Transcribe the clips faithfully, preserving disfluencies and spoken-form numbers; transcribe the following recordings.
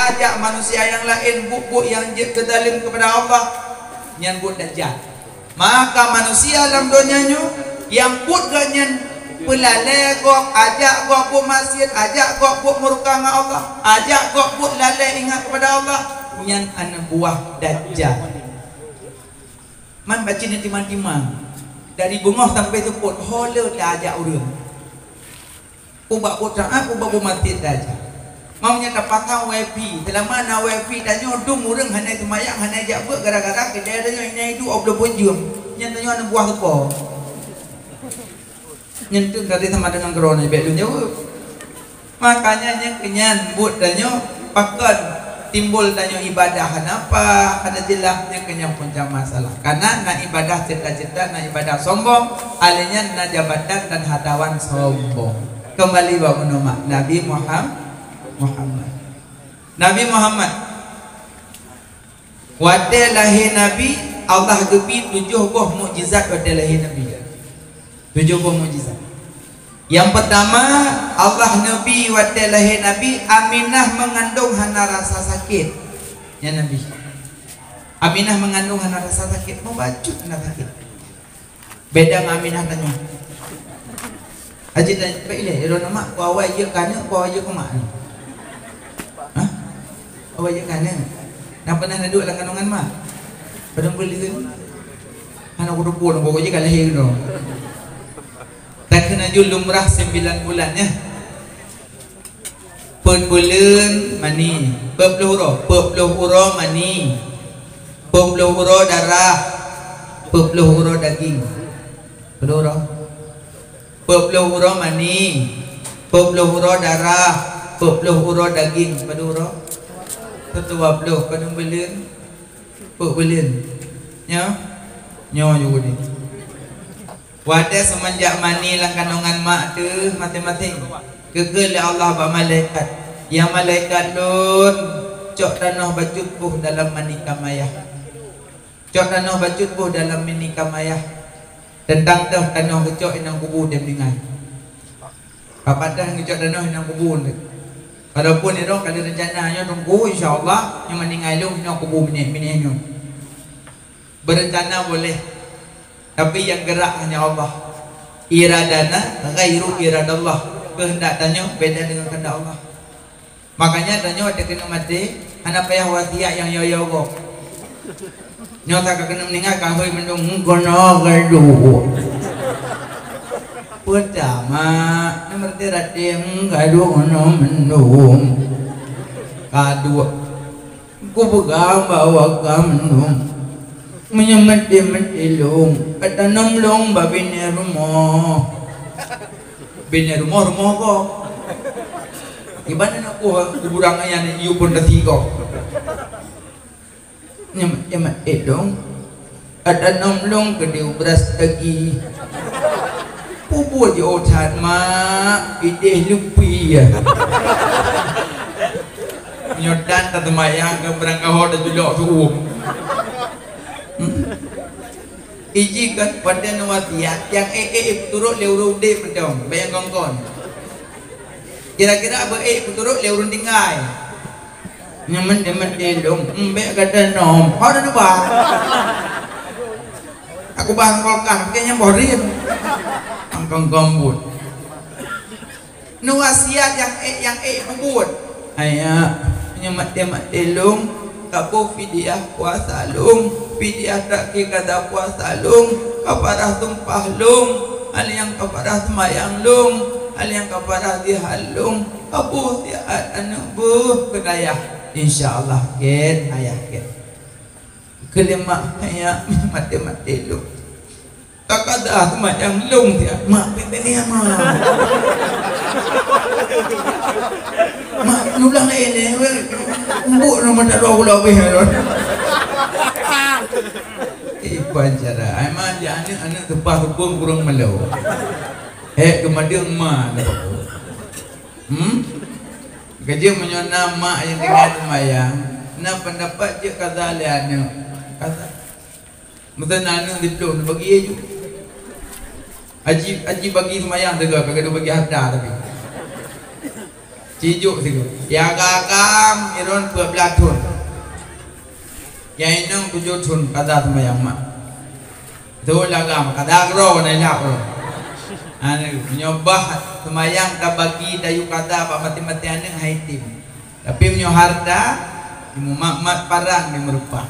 ajak manusia nyang laén buet-buet nyang jeuet keu zaleuem keupada Allah, nyan buet dajjal. Maka manusia lam donya nyoe nyang buet geuh nyan peulalée gob, ajak gob buet maksiet, ajak gob buet murka ngon Allah, ajak gob buet lalée ingat keupada Allah, nyan aneuk buah dajjal. Man bacut nyan timang-timang, dari beungoh sampai seupôt, ho le ta ajak ureuëng. Ubak buet taát, ubak buet maksiet ta ajak. Meunyoe tapasang wifi, seulama na wifi tanyoe dum ureuëng hana seumayang, hana jak beuet gara-gara keudè tanyoe inan iduek dua ploh empat jeuem. Nyan tanyoe aneuk buah teuko. Nyan teuk tadi sama dengan keurau nyan, bèk lôn jaweueb. Makanya nyan keuh nyan buet tanyoe pakon timbul tanyoe ibadah hana paih, hana jeulaih, nyan keuh nyan punca masalah. Karena na ibadah ceuta-ceuta, na ibadah sombong, alèh nyan na jabatan dan hartawan sombong. Kembali bak bunoe mak, Nabi Muham-, Muhammad. Nabi Muhammad. Watèe lahé Nabi, Allah geubri tujoh boh mukjizat watèe lahé Nabi. Tujoh boh mukjizat. Nyang peutama, Allah neubri watèe lahé Nabi, Aminah meungandong hana rasa sakét. Nyan Nabi. Aminah meungandong hana rasa sakét, meubacut hana sakét. Beda ngon Aminah tanyoe. Aji tanya, "Bèk ilèe, ilôn mak, peue awai jeuet keu aneuk, peue awai jeuet keu mak nyoe?" Hah? Awai jeuet keu aneuk? Na pernah na duek lam kandungan mak? Padum buleuen? Hana kuteupue, pokok jih ka lahé keunoe. Takheun laju lumrah sembilan bulan, nyan. Peuet buleuen mani, peuet ploh uroe, peuet ploh uroe mani, peuet ploh uroe darah, peuet ploh uroe daging. Padum uroe? Peuet ploh uroe mani, peuet ploh uroe darah, peuet ploh uroe daging. Padum uroe? Dua ploh. Padum buleuen? Peuet buleuen. Nyoe? Nyoe jih udeb. Watèe seumenjak mani lam kandungan mak teuh maséng-maséng, geukheun lé Allah bak malaikat, "Ya malaikat lôn, cok tanoh bacut boh dalam mani kamayah. Cok tanoh bacut boh dalam mani kamayah. Teuntang toh tanoh geucok inong kubu teuh meuninggai." Papadah geucok tanoh inong kubu teuh. Walaupun nyoe ka lheueh reuncana nyoe teungku, insya Allah nyoe meuninggai lôn inong kubu minéh-minéh nyoe. Berencana boleh, tapi yang gerak hanya Allah. Iradana ghairu iradallah. Kehendak tanyoe beda dengan kehendak Allah. Makanya tanyoe watèe keuneuk maté, hana payah wasiat nyang yo-yo gob. Nyoe ka keuneuk meuninggai ka hôi mandum, "Keunoe gadoh." Peutama, na meureuté raté, "Gadoh keunoe mandum." Ka duek. Kupeugah bak awak kamoe, meunyoe maté-maté lôn, ka tanom lôn bak binéh rumoh. Binéh rumoh, rumoh gob. Kiban aneuk buah kuburan ayah nyan yue pun teusigok. Nyoe maté-maté lôn, ka tanom lôn keudéh u bras tagi. Peue buet jiôh that, mak? Idéh lupi, ya. Nyoe dan taseumayang keu beurangkaho tajulok su'uem. Hmm. Iji kan pada neuwasiat, nyang ék-ék turot lé ureueng udeb mantong, bèk nyang kon-kon. Kira-kira beu ék peuturot lé ureueng tinggai. Nyoe maté-maté lôn, mbèk gata nom. Ho neuba. Aku bah kulkas, kayaknya boh rin. Angkong gombot. Neuwasiat nyang ék, nyang ék peubuet. Ayah, nyoe maté-maté lôn, ka boh fidyah puasa lôn, fidyah takdir kada puasa lôn, kafarah sumpah lôn, hal nyang kafarah seumayang lôn, hal nyang kafarah zihar lôn, ka boh siat aneuk boh keu ayah. Insya Allah, gét ayah gét. Keuleumah ayah maté-maté lôn. Takada seumayang lôn siat, mak, bèk-bèk nyan, mak. Mak, ulang laén, eh, weh. Embok nama tak ada ulang weh, ya. Eh, iban cara. Ai, mak, jak aneuk, aneuk teupah teupông kurang malu. Eh, keumadeueng ma, nak apa? Hmm? Keujeuet meunyoe na mak nyang tinggai seumayang, na pendapat jeuet kaza lé aneuk. Kaza. Meuteun aneuk diplôme bagi aju. Aji, aji bagi seumayang teuga, ka geuduek bagi harta tapi. Cijuk sigoe. Ya gagam, Peuet blah thon. Nyang inong tujoh thon kada seumayang mak. Thon lagam kada keudroe na ilak keudroe. Anu, meunyoe bah seumayang tabagi tayue kada bak maté-maté aneuk hai tem. Tapi meunyoe hareuta, jimumat-mat parang di meureupah.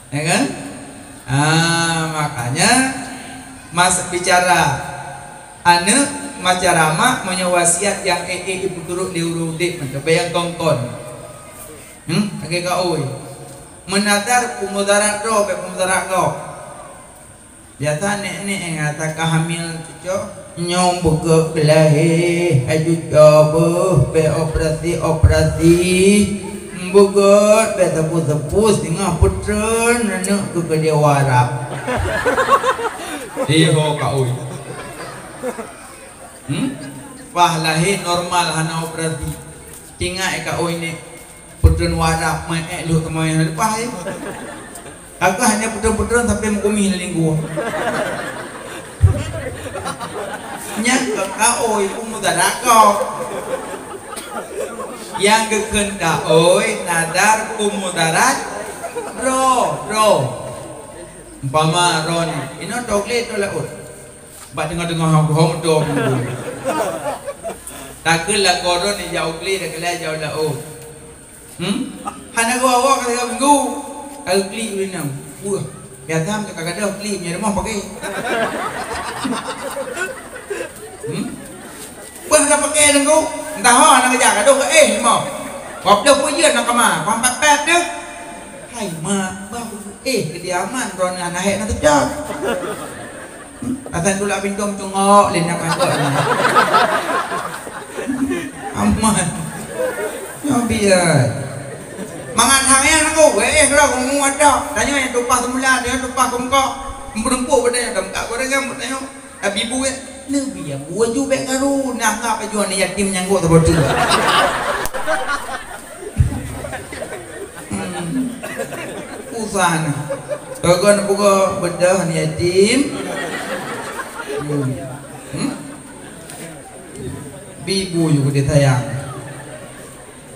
Ya kan? Ah, makanya mas bicara aneuk, bicara mak, meunyoe wasiat nyang ék-ék jipeuturot lé ureuëng udeb mantong, bèk nyang kon-kon. Hmm, lagèe kaôi. Meunadar peumudarat droe, bèk peumudarat gob. Biasa nek-nek nyang ata ka hamil cucok, nyoe beugöt lahé, aju cok beuh, bèk operasi-operasi. Beugöt, bèk teupus-teupus, singoh peutreun aneuk keu keudéh warak. Di ho kaôi. Hmm? Bah lahé normal hana operasi. Tinggai kaôi nek. Peutreun warak meu'ék lhok teuma nyang leupah, ya. Kakeuh hana peutreun-peutreun sampai meukumih lam linggong. Nyan keu kaôi peumudarat gob. Nyang geukheun kaôi nadar peumudarat droe, droe. Umpama droeneuh, inoe toh glé toh laôt. Bak teungoh-teungoh hom, hom dom. Takheun lakoe droeneuh jak u glé, takheun lé jak u laôt. Hmm? Hana geuwoe-woe ka tiga minggu. Ka geuklik ureueng inong. Weueh, biasa meukat ka gadôh klik, meunyoe rumoh paké. Hmm? Bah ka paké Teungku. Entah ho aneuk keujak gadôh keu éh rumoh. Gob deuh peue jeuet na kama, pah pat-pat deuh. Hai mak, bah éh keu diaman droeneuh hana hék na teucok. Asai tulak bintong cungok lé nyan kakot nyan. Aman. Nyoe biet. Mangat hang nyan aku, wéh, eh, keudroe kamoe muat dak. Tanyoe nyang tumpah seumula, tanyoe tumpah keumukok. Meureumpok bak tanyoe, dak meukak goreng nyan, buet tanyoe. Tapi bu, eh, neubi nyang bu aju bèk karu, na anggap aju aneuk yatim nyang gok saboh teuk. Hmm. Susah na. Togon buka beudôh ni yatim. Hmm. Hmm? Bi bu ju geude sayang.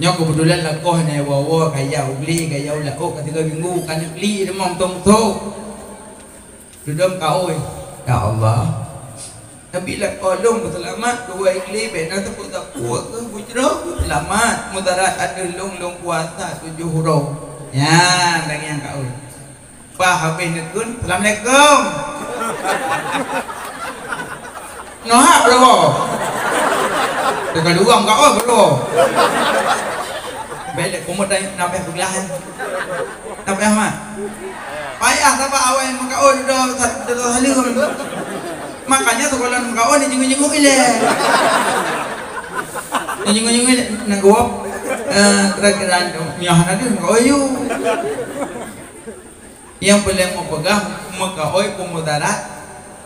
Nyoe keubeutulan lakoe hana woe-woe, kaya u glé, kaya u laôt, ka tiga minggu, ka neuk klik, deungon tong-tong. Dudom kaôi, "Ya Allah, neubi lakoe lôn beuseulamat, dua iglé bèk na teupeu-teupeu keuh bujroh beuseulamat, mudarat ateueh lôn, lôn puasa tujoh uroe." Nyan lagèe nyang kaôi. Bah habéh neukheun, "Assalamualaikum." Noh hak beudoa. Teuka luwang kaôi beudoa. Bèk lé kumut dan nabèh beuglahan. Nabèh mat. Payah saban awai meukaôi dudoe sa-, dudoe saleuem. Makanya sikula meukaôi ni jingui-jingui ilèe. Ni jingui-jingui ilèe, na geuwoe, eh, kira-kira nyoe hana deuh meukaôi yue. Nyang peureulèe meupeugah meukaôi peumudarat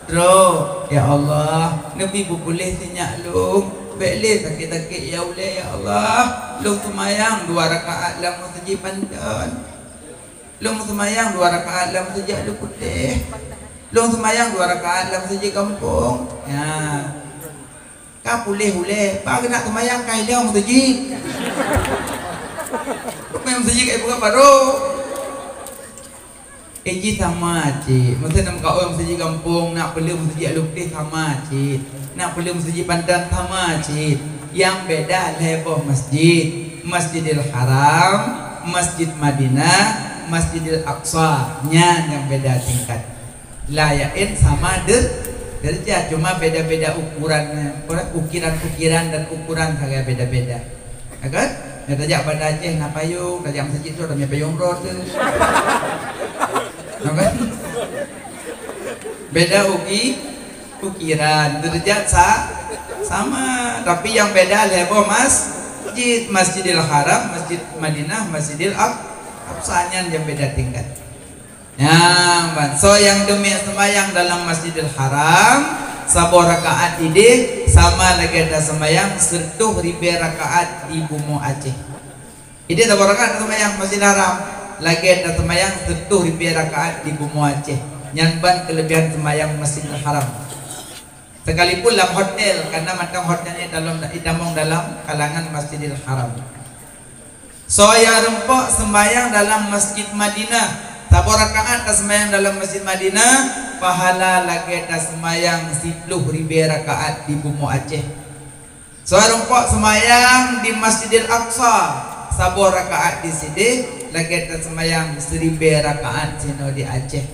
droe. Ya Allah, neubi beupuléh sinyak lôn. Bèk lé sakét-sakét ya ulèe, ya Allah. Lôn seumayang dua rakaat lam meuseujid Panton. Lôn seumayang dua rakaat lam meuseujid Alue Putéh. Lôn seumayang dua rakaat lam meuseujid gampông. Nyan. Ka puléh ulèe, bah keuneuk seumayang ka ilèe meuseujid. Rukon meuseujid ka ibuka barô. Eh, jih sama cit. Meusé na meukaôi meuseujid gampông, na peuleueh meuseujid Alue Putéh sama cit. Na peuleueh meuseujid Panton sama cit. Nyang beda lhèe boh masjid. Masjidil Haram, Masjid Madinah, Masjidil Aqsa. Nyan nyang beda tingkat. Layaén sama de-, derajat, cuma beda-beda ukuran, apa, ukiran-ukiran dan ukuran sagai beda-beda. Ya kan? Nyang tajak Banda Aceh na payông, tajak meuseujid tu na payông droe tu. Ya kan? Beda uki-, ukiran, derajat sa-, sama, tapi nyang beda lhèe boh masjid, Masjidil Haram, Masjid Madinah, Masjidil Aq-, Aqsa, nyan nyang beda tingkat. Nyan ban, soe nyang teumé seumayang dalam Masjidil Haram, saboh rakaat idéh sama lagèe taseumayang siratoh ribèe rakaat di bumoe Aceh. Idéh saboh rakaat taseumayang Masjidil Haram, lagèe taseumayang siratoh ribèe rakaat di bumoe Aceh. Nyan ban keuleubihan seumayang Masjidil Haram. Sekalipun lam hotel, karena mantong hotel nyan dalam, itamong dalam kalangan Masjidil Haram. Soe nyang rumpok seumayang dalam Masjid Madinah, saboh rakaat taseumayang dalam Masjid Madinah, pahala lagée taseumayang siploh ribée rakaat di bumoe Aceh. Soe rumpok seumayang di Masjidil Aqsa, saboh rakaat di sideh lagée taseumayang siribée rakaat sinoe di Aceh.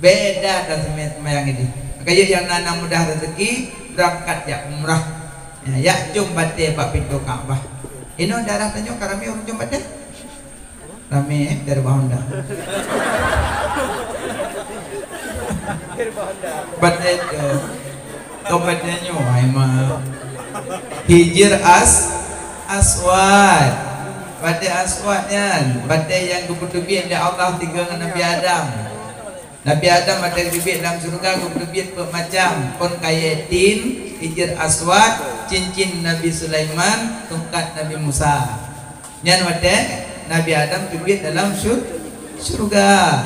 Beda taseumayang-seumayang ideh. Maka yue nyang na, na mudah rezeki, beurangkat jak umrah. Ya, jak com batée bak pintoe Ka'bah. Inoe daerah tanyoe ka ramé ureuëng com batée? Ramé, eh, dari Honda. Batée tu. Kau batée nyoe, hai ma. Hijir as-, aswad. Batée aswad nyan, batée nyang geupeuteubiet lé Allah tiga ngon Nabi Adam. Nabi Adam watée geuteubiet lam syeuruga geupeuteubiet peuet macam, phon kayée tin, hijir aswad, cincin Nabi Sulaiman, tungkat Nabi Musa. Nyan watée Nabi Adam teubiet dalam syur-, syeuruga.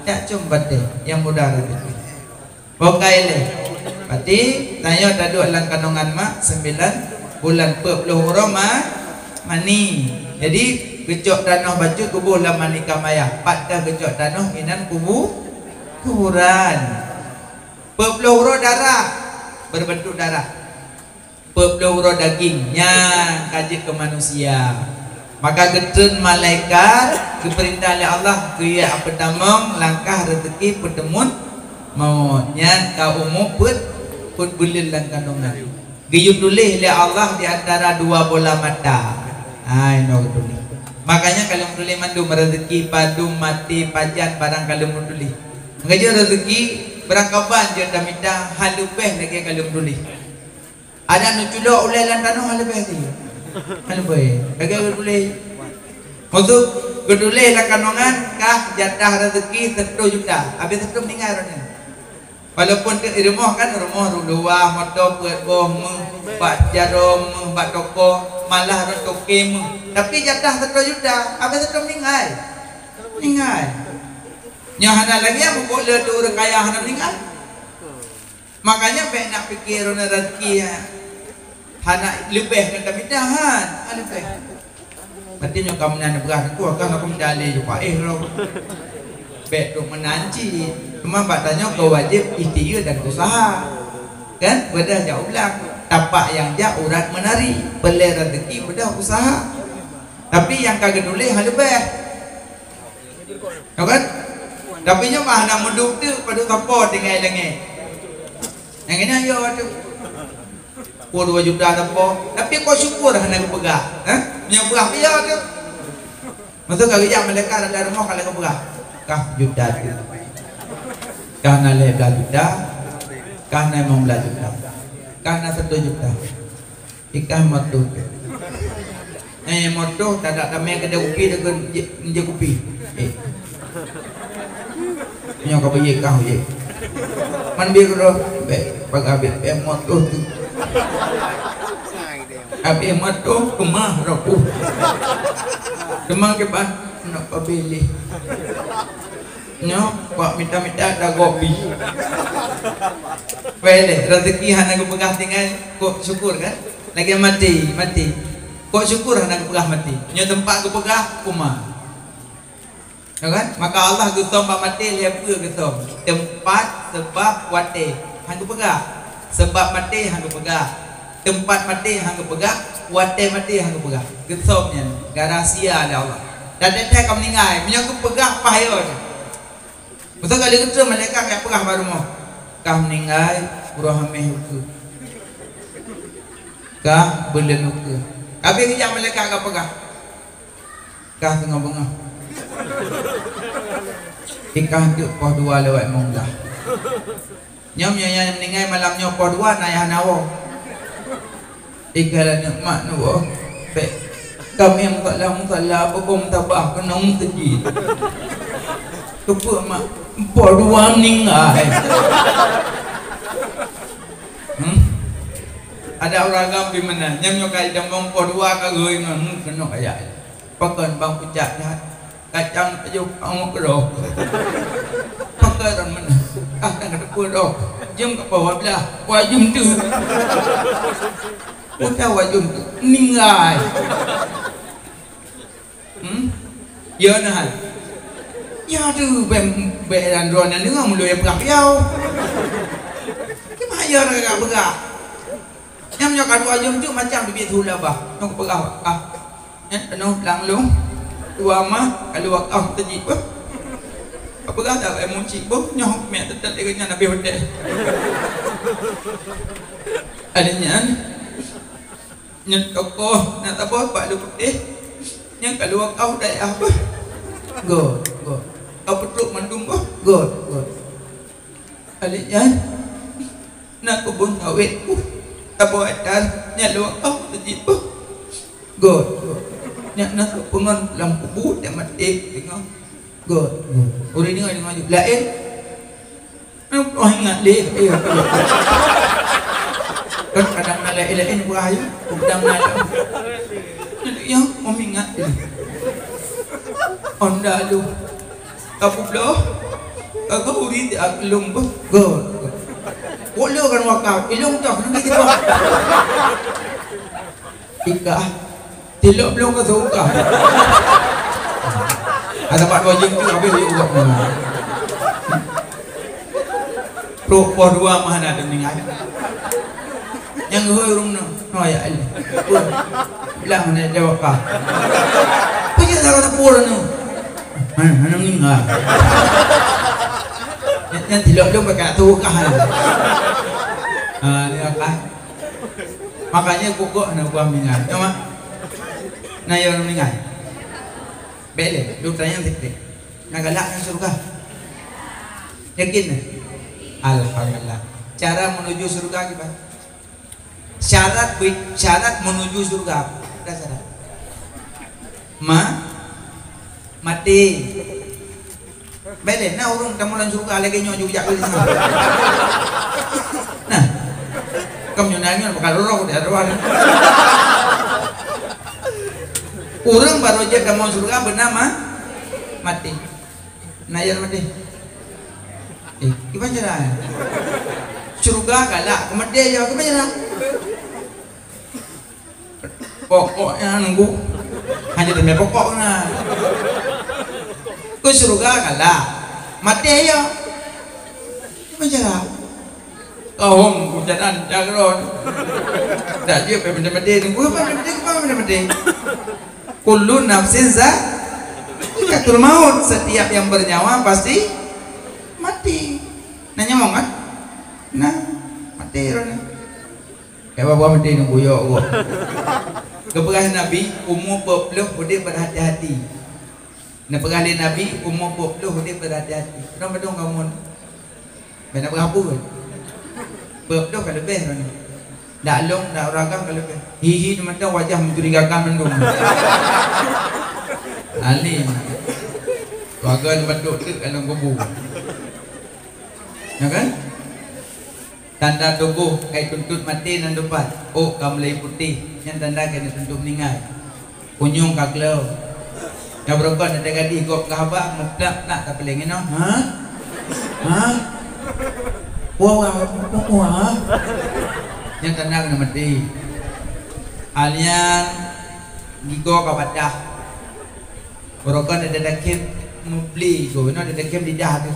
Jak com batée nyang mudah lagée nyan. Pokai lé. Berarti tanyoe taduek lam kandungan mak sembilan bulan, peuet ploh uroe ma-, mani. Jadi geucok tanoh bacut geuboh lam mani kam ayah. Pat ka geucok tanoh inan kubu-, kuburan. Peuet ploh uroe darah, berbentuk darah. Peuet ploh uroe daging nyang ka jeuet keu manusia. Maka geutreun malaikat geupeurintah lé Allah geuyue peutamong langkah rezeki peuteumut mawöt nyan ka umu peuet, peuet buleuen lam kandungan. Geuyue tuléh lé Allah di antara dua bola mata. Hai, nyoe geutuléh. Makanya ka lheueh meutuléh mandum rezeki, padum, maté, pajan, barang ka lheueh meutuléh. Maka jeuet rezeki beurangkaban jeuet tamita, hal leubeh lagée ka lheueh meutuléh. Adak neuculok ulée lam tanoh hana leubeh lé. Hana leubeh. Lagée geutuléh. Maksud geutuléh lam kandungan kah jatah rezeki seratus juta. Habis seratus meuninggai droeneuh. Walaupun teuk di rumoh kan, rumoh luwah, moto peuet boh meuh, bak jaroe meuh, bak toko, malah rot toke meuh. Tapi jatah seratus juta, habis seratus meuninggai. Meuninggai. Nyoe hana lagée muphom le teu ureuëng kaya hana meuninggai. Makanya bék nak pikir droeneuh rezeki hana leubeh ngon tamita, han, hana leubeh. Berarti nyoe ka meunan beurah tu, ka na peumita lé ju paéh lom. Bék tu meunan cit. Cuma bak tanyoe ka wajéb ikhtiar dan usaha. Kan? Beudah jak u blang. Tapak nyang jak urat meunari. Peureulée rezeki beudah usaha. Tapi nyang ka geutuléh hana leubeh. Tau kan? Tapi nyoe mah hana meuduek teuk padub sapo tinggai langét. Nyang keunan yo tu. Peuet dua juta sapo, tapi kok syukur hana geupeugah. Eh? Nyoe peugah piye tu? Masa ka geujak malaikat lam rumoh ka lagée peugah. Kah juta tu. Kah na lhée blaih juta. Kah na limong blaih juta. Kah na satu juta. Ikan moto. Eh, moto, tak ada tamai kedai kupi, dia ke je, je kupi. Eh. Nyoe ka beuye kah ye. Man bi roh, be, paga be, be moto tu. Abi moto, kemah roh. Kemah ke bah, nak pabili. Nyoe, kok mita-mita dah gopi. Weh leh, rezeki hana geupeugah tinggai, kok syukur kan? Lagée maté, maté. Kok syukur hana geupeugah maté. Nyoe teumpat geupeugah, kuma. Ya kan? Maka Allah geusöm bak maté lhée peue geusöm. Teumpat, seubab, watée. Han geupeugah. Seubab maté han geupeugah. Teumpat maté han geupeugah, watée maté han geupeugah. Geusöm nyan, rahsia lé Allah. Dan teuntée ka meuninggai, meunyoe geupeugah paih yo nyan. Masa ka lheueh geutreun malaikat ka peugah bak rumoh, "Kah meuninggai, uroe Hamèh ukeue. Kah buleuen ukeue." Tapi geujak malaikat ka peugah, "Kah teungoh beungoh. Ikah teuk poh dua lewat limong blah." Nyoe meunyoe nyang meuninggai malam nyoe poh dua na yah na woe. Ikah lagée mak neuwoe. Bèk. Kami meusalah-meusalah bukon tabah keunong teujih. Keupeue mak poh dua meuninggai. Hmm? Ada ureueng agam pi meunan. Nyan nyoe ka idamong poh dua ka geuh ngon, hmm, keunoe ayah. Pakon bang pucak that. Kacang tujoh peuet droe. Pakai rot meunan. Ah, dan kata pun droe. Jeuem ka pawa blah. Wajum tu. Udah wajum tu. Meuninggai. Ya nah. Ya tu bèk bèk dan droeneuh deungö meulôn nyang peugah piau. Kiban ya ragak peugah. Nyang nyoe ka dua jeuem tu macam bibit hula bah. Nyoe peugah ah. Nyan tanoh lang lôn. Dua mah kalu wakaf teuji beuh. Peugah dak ilmu cit beuh nyoe mèk teutap lagèe nyan habéh watèe. Ada nyan. Nyan tokoh na saboh bak lôn putéh. Nyang kalu wakaf dayah beuh. Göt, göt. Ka peutrok mandum beuh. Göt, göt. Alék nyan na keubon sawét uh, saboh hektar nyang lôn wakaf teuji beuh. Göt, göt. Nyan na keupeungon lam kubu nyang maté teungoh. Göt, göt. Ureueng deungö deungö ju laén. Oh ingat lé. Kan kadang na laén-laén buah ayu, kadang na. Nyan ya, oh ingat lé. Onda lu. Ka peubloe, ka geuri di aklung beuh. Göt. Wok lé kan wakaf, ilung toh, nanti kita. Ika. Tilok bloe ka suka. Ada mak dua jingkeu habéh yuk buat mana. Trok poh dua mah na teuningai. Nyang hôi ureueng nyoe, "Nyoe ya Allah." Bilang mana jawab ka. Peue salah teupeue nyoe? Mana, mana meninggal? Nyan, nyan tilok dong pakai tu kah. Ah, dia kah. Makanya gugok na buah meninggal. Tengok. Na ya meninggal. Bèk lé, dua pertanyaan sikit. Na galak ngon syurga? Yakin? Alhamdulillah. Cara menuju syurga kiban? Syarat, syarat menuju syurga. Ada syarat. Ma, mati. Bèk lé, na ureueng tamong lam syurga lagèe nyoe jujak keu singoh. Nah. Kam nyoe nangis bakal roh di arwah. Ureueng barô jeuet tamong syurga beuna ma-, mati. Na ya mati. Eh, kiban cara? Syurga galak, keu mati ya kiban cara? Pokoknya nunggu. Hanya demi pokok na. Keu syurga galak. Mati ya. Kiban cara? Kahong kujanan jagroe. Dak jeuet pih meuté-meuté, tunggu apa meuté-meuté, apa meuté-meuté. Kullu nafsin zaikatul maut, setiap yang bernyawa pasti mati. Na nyawöng kan? Nah, mati roh ni. Kayak bawa meuté nunggu yok kok. Geupeugah Nabi, umu peuet ploh udép berhati-hati. Neupeugah lé Nabi, umu peuet ploh udép berhati-hati. Keunong padum kamoe? Bèk na peugah peue. Peuet ploh ka leubeh droeneuh. Dak lôn, dak ureueng agam ka leubeh. Hi-hi mantong wajah mencurigakan mandum. Alim. Warga neubatuk teuk lam kubu. Ya kan? Tanda tuboh ka jituntot maté nan dipat, ôk ka mulai putéh, nyan tanda ka jituntot meuninggai. Kunyueng ka kleu. Nyang beureugon na teugadih gob keu haba, muplak-plak ka piléng inoe. Ha? Ha? Wah, wah, wah, wah. Nyan tanda keuneuk maté. Alian gigoe ka patah. Barokon ada dakhem mubli go, inoe ada dakhem lidah tu.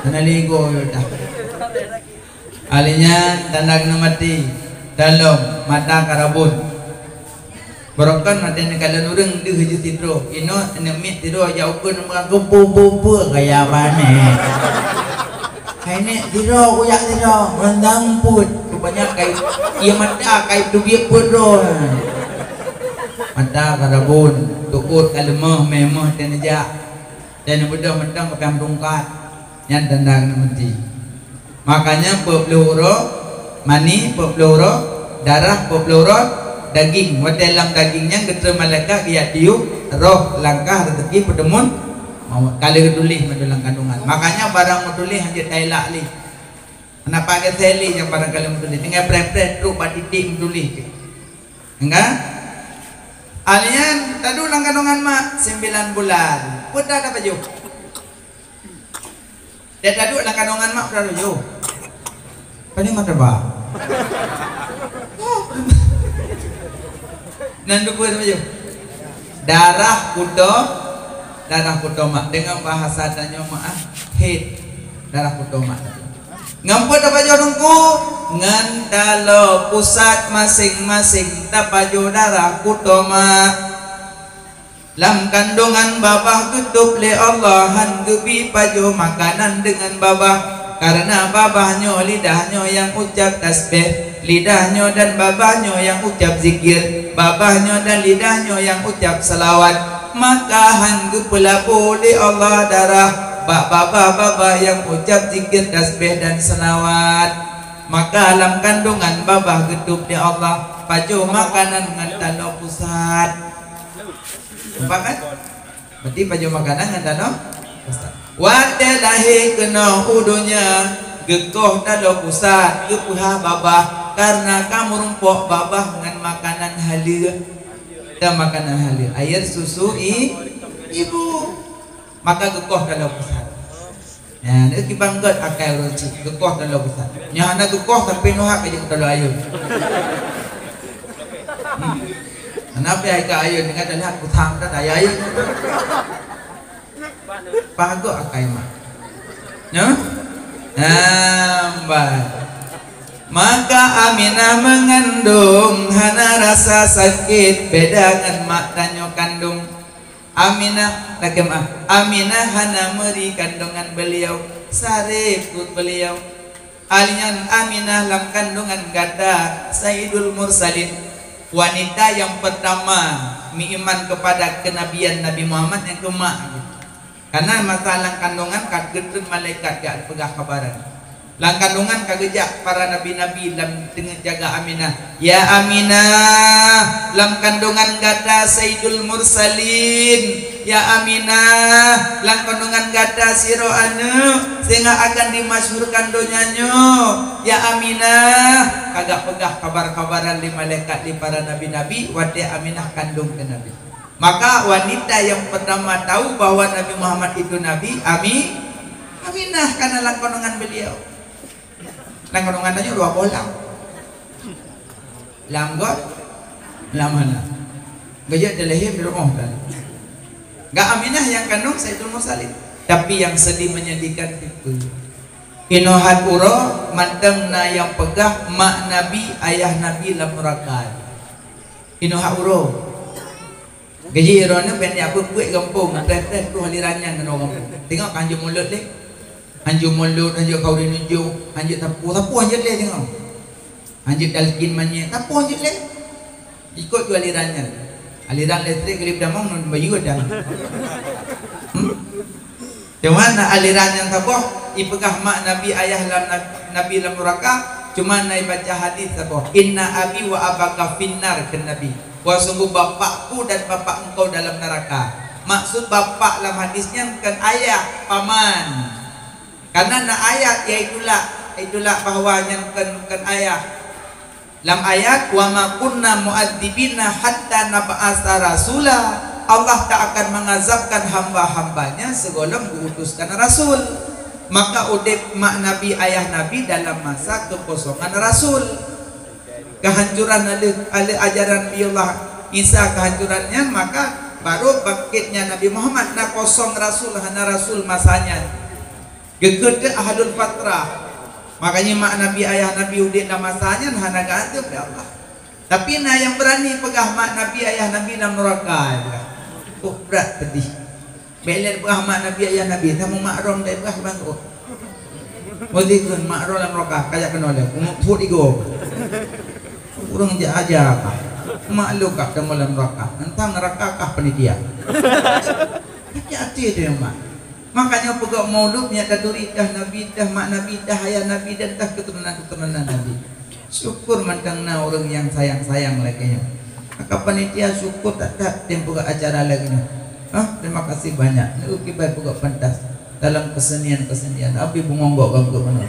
Hana lé go dah. Ahli nyan tanda keuneuk maté, dalom mata ka rabun. Barokon mata neukalon ureueng deuh jeuet sidroe, inoe aneuk miet sidroe jak ukeue neu meurangkong beu-beu-beu gaya banéh. Hai nèk sidroe, kujak sidroe, ngon dang peuet. Rupanya kai, ié mata kai teubiet peuet droe. Mata ka rabun, tuôt ka leumoh, mé moh teuneujak. Dan neubeudôh mantong ka piang tungkat. Nyan tanda keuneuk maté. Makanya peuet ploh uroe mani, peuet ploh uroe darah, peuet ploh uroe daging. Watèe lam daging nyan geutreun malaikat geujak tiup roh langkah reuzeki peuteumon mawöt. Ka lheueh geutuléh mandum lam kandungan. Makanya barang meutuléh hanjeuet tailak lé. Hana pakai seli nyang barangkali meutuléh. Tinggai preh-preh trok bak titik meutuléh. Enggak? Alian taduek lam kandungan mak sembilan bulan. Peue ta tapajoh? Dak taduek lam kandungan mak peue tapajoh? Paling mata ba. Nan dupeue tapajoh? Darah kuto Darah kutomak, deungon bahasa tanyoe meu'ah, haid, darah kutomak. Ngon peue tapajoh teungku? Ngon taloe pusat, maséng-maséng tapajoh darah kutomak. Lam kandongan babah geutôb lé Allah, han geubi pajoh makanan deungon babah. Kareuna babah nyoe lidah nyoe nyang ucab tasbeh, lidah nyoe dan babah nyoe nyang ucab zikir, babah nyoe dan lidah nyoe nyang ucab salawat. Maka han geupeulabô lé Allah darah bak babah-babah nyang ucab zikir, tasbeh dan salawat. Maka lam kandongan babah geutôb lé Allah pajoh makanan ngon taloe pusat. Nampak kan? Berarti pajoh makanan ngon taloe pusat. Watée lahé keunoe u donya, geukoh taloe pusat, geupeuhah babah, kareuna ka meurumpok babah ngon makanan haleue. Teu makanan haleue, air susu i-, ibu. Maka geukoh taloe pusat. Nyan, kiban gét akai ureuëng cit, geukoh taloe pusat. Nyang hana geukoh sampai nyoe ka jeuet taloe ayôn. Hmm. Hana pih hai ka ayôn, dengan dah lihat pusat dah daya ayôn. Pagok akai mak. Nyoe? Nambai. Maka Aminah mengandung hana rasa sakit, beda ngon mak tanyoe kandung. Aminah, takheun ah, Aminah hana meuri kandongan beliau, saré pruet beliau. Alian Aminah lam kandongan gata Saidul Mursalin, wanita nyang pertama meuiman kepada kenabian Nabi Muhammad nyang keu mak. Karena masa lam kandongan ka geutreun malaikat jak peugah kabaran. Lam kandongan ka geujak para nabi-nabi lam teungoh jaga Aminah. "Ya Aminah, lam kandongan gata Saidul Mursalin. Ya Aminah, lam kandongan gata sidroe aneuëk, singoh akan dimasyhurkan donya nyoe. Ya Aminah," ka geupeugah kabar-kabaran lé malaikat lé para nabi-nabi watée Aminah kandong keu Nabi. Maka wanita yang pertama tahu bahwa Nabi Muhammad itu Nabi, Ami-, Aminah, karena lam kandongan beliau. Lam kandongan tanyoe dua boh lam. Lam got, lam hana. Geujak dilahé di rumoh kan. Gak Aminah yang kandung Saidul Mursalin. Tapi yang sedih menyedihkan itu, inoe hat uroe mantong na nyang peugah mak Nabi, ayah Nabi lam nuraka. Inoe hat uroe. Gaji droeneuh ben jak beuet-beuet gampông, preh-preh troh aliran nyan keunoe gampông. Tengok, hanjeuet mulod lé. Hanjeuet mulod, hanjeuet khauri nujum, hanjeuet sapeue, sapeue hanjeuet lé tengok. Hanjeuet talkin manyét, sapeue hanjeuet lé. Ikot ju aliran nyan. Aliran listrik, galih damong, ngon bayeue dah. Hmm? Cuma na aliran nyang saboh, ipeugah mak Nabi, ayah lam na-, Nabi lam nuraka, cuma na ibaca hadis saboh, "Inna abi wa abaka finnar," kheun Nabi. "Bahwa sungguh bapakku dan bapak engkau dalam neraka." Maksud bapak lam hadis nyan kon ayah, paman. Karena na ayat, yaitulah, itulah bahwa nyan kon, kon ayah. Lam ayat, "Wa ma kunna mu'adzibina hatta nab'atsa rasula," Allah tak akan mengazabkan hamba-hamba-Nya sigohlom geuutuskan rasul. Maka udeb mak Nabi, ayah Nabi dalam masa kekosongan rasul. Kehancuran oleh, oleh ajaran Nabiullah Isa kehancurannya, maka baru bangkitnya Nabi Muhammad, na kosong rasul, hana rasul masanya. Geukheun teuk ahlul fatrah. Makanya mak Nabi, ayah Nabi udeb lam masa nyan hana geuazab lé Allah. Tapi na nyang beurani peugah mak Nabi, ayah Nabi lam nuraka, ya. Oh, brat pedih. Bèk lé peugah mak Nabi, ayah Nabi, tamu mak rom dai peugah bang, oh. Mesti kheun mak rom lam nuraka, kajak keunoe lé, umuk phut igo. Ureueng jak aja kah. Mak lôn kah tamu lam nuraka. Entang nuraka kah panitia. Sakét até teuh mak. Makanya peugah maulud nyan taturi tah Nabi, tah mak Nabi, tah ayah Nabi, dan tah keturunan-keturunan Nabi. Syukur mantong na ureueng nyang sayang-sayang lagèe nyoe. Maka panitia syukur that-that tem peugah acara lagèe nyoe. Ah, terima kasih banyak. Neu kibai peugah pentas dalam kesenian-kesenian. Abi bungong gok ganggu mana.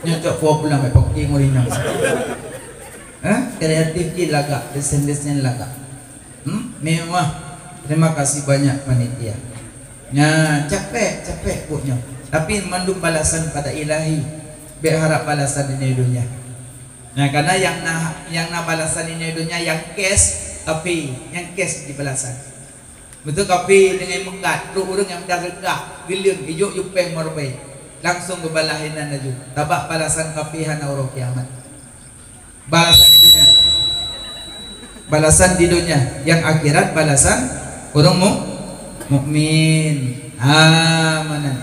Nyocok po pulang ai pokok nguri nyang. Ah, kreatif di lagak, desain-desain lagak. Hmm, mewah. Terima kasih banyak panitia. Nah, capek, capek buet nyoe. Tapi mandum balasan pada ilahi. Bèk harap balasan di dunia. Nah, karena yang na, yang na balasan di dunia yang cash, tapi yang cash di balasan. Beutôi kaphé deungon meukat, trok ureuëng nyang meudah reuka, geuleueng, ijok jupeng meureubai. Langsong geubalah inan laju. Sabab balasan kaphé hana uroe kiamat. Balasan di dunia. Balasan di dunia. Yang akhirat balasan ureuëng mu-, mukmin. Ha, meunan.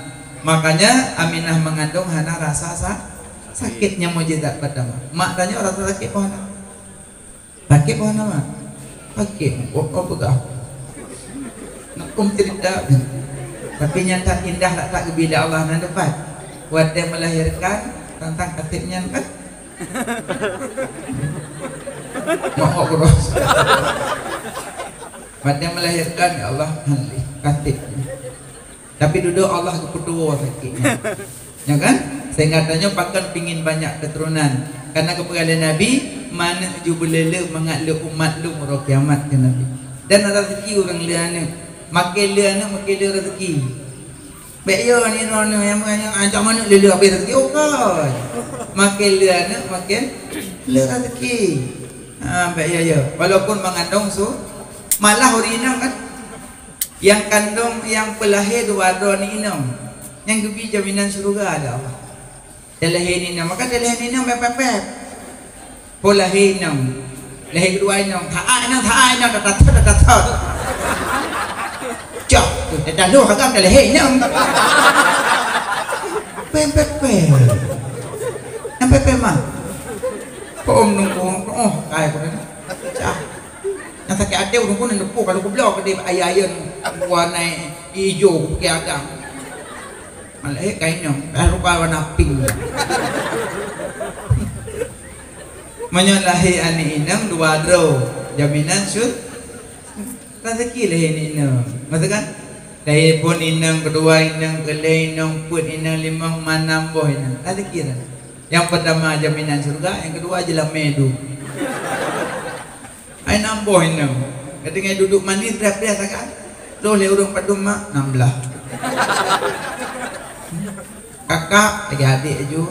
Makanya Aminah mengandung hana rasa sa-, sakit, nyang mukjizat pertama. Mak tanyoe rasa sakit peue hana? Sakét peue hana, Mak? Sakét, oh, oh, peugah. Nak kum cerita. Tapi nyata indah lah tak geubila Allah nan dapat. Watèe melahirkan, tantang katet nyan kan? Mak, oh, terus. Watèe melahirkan, ya Allah, halih, katet nyan. Tapi dudoe Allah geupeutuwoe sakét nyan. Ya kan? Sehingga tanyoe pakon pingin banyak keturunan. Karena geupeugah lé Nabi, "Manök ju beuleu-leu mangat lé umat lôn uroe kiamat," kheun Nabi. Dan rezeki ureuëng lé aneuëk. Makin lé aneuëk, makin lé rezeki. Bèk yo ni droeneuh nyang, nyang ancam manök lé-lé habéh rezeki. Oh, kon. Makin lé aneuëk, makin lé rezeki. Ha, bèk yo, yo. Walaupun mengandung su-, malah ureuëng inong kan, nyang kandong nyang peulahé dua droe ni inong, nyang geubi jaminan syeuruga lé Allah. Teulahé ni inong, maka teulahé ni inong pép-pép. Peulahé inong, lahé keudua inong, that inong, that inong, that that, that that. Cok, that that lôn agam teulahé inong. Pép-pép. Nyang pép-pép mah. Kok om nunggu, oh, kai ko ni. Cah. Nyang sakét até ureuëng pun neupok, kalau kubloe keudéh ayeueng-ayeueng warna ijo, kupiké agam. Malah, eh, kainong, dah rupa warna pink. Meunyoe lahé aneuk inong dua droe, jaminan syur-, rezeki lahé aneuk inong. Maksud kan? Lahé phon inong, keudua inong, keulhèe inong, peuet inong, limong, manam boh inong. Rezeki dah. Nyang peurtama jaminan syeuruga, nyang keudua jeulamé dum. Hai nam boh inong. Geutanyoe duduek manis, preh-preh sagai. Troh lé ureuëng padum mak, nam blaih. Kakak, lagèe adék aju.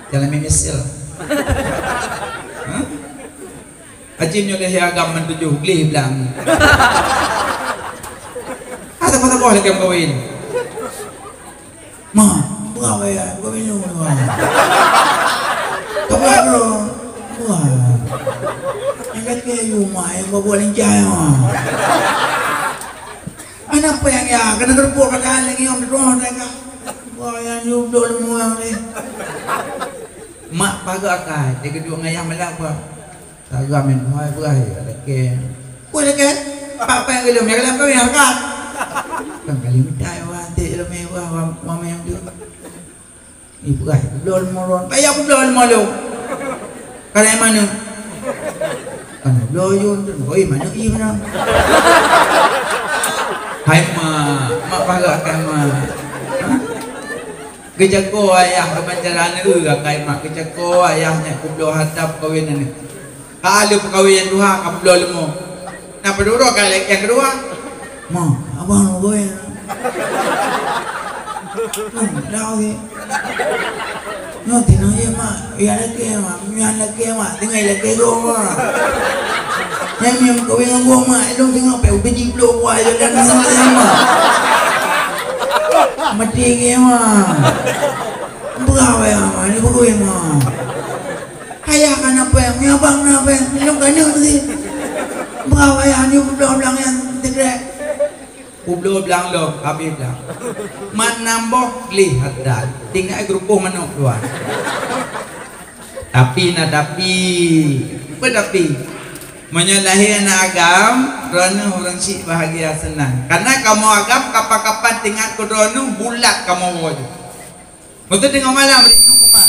Jeulamé misil. Hah? Aci nyoe lé agam man tujoh gleh blang. Asa mata boh lagèe kawin. Ma, buka waya, buka minum ni, ma. Buka dulu. Buka. Yang kaki ayu, ma, yang bawa lincah, ma. Anak apa yang ya, kena gerbuk kat dalam lagi, om, terus, mereka. Buka yang you, duduk lemu yang ni. Mak paga akai, dia geduk ngayah malam apa? Saga main buhai beurah ya, leke. Woi, leke. Apa yang gelom? Yang gelom kau yang kan? Kan kali minta ya, wah, antik gelom ya, wah, wah, wah, yang tu. Ni beurah, belum moron. Payah aku belum malu. Kalau yang mana? Kan belum yun tu. Oi, mana i mana? Hai mak, mak pahala akan mak. Ha? Geujago ayah keubancaran eu akai mak, geujago ayah nyak kubloe harta peukawen aneuk. Ka lheueh peukawen nyang tuha ka peubloe leumô. Na peuduro ka lheueh nyang keudua. Ma, abang peukawen. Hmm, dah okey. Nyoe tinong ye mak, ya lagi mak, nyan lagi mak, tinggai lagi dua mak. Nyang nyang peukawen ngon gua mak, ilong tengok pek udah jiblok buah aja dan ngon mak. Mati ke mak. Berapa ya mak, ni pukul mak. Ayah kan apa yang, ni abang kan apa yang, ilong kan nyoe tadi. Berapa ya, ni belah-belah yang tegrek. Kubloe blang lom, habéh blang. Mat nam boh gleh harta. Tinggai geurupoh manok dua. Tapi na tapi. Apa tapi? Meunyoe lahé aneuk agam, droeneuh ureueng syiek bahagia seunang. Karena kamoe agam kapan-kapan teuingat keu droeneuh bulat kamoe woe. Meuteungoh malam rindu keu mak.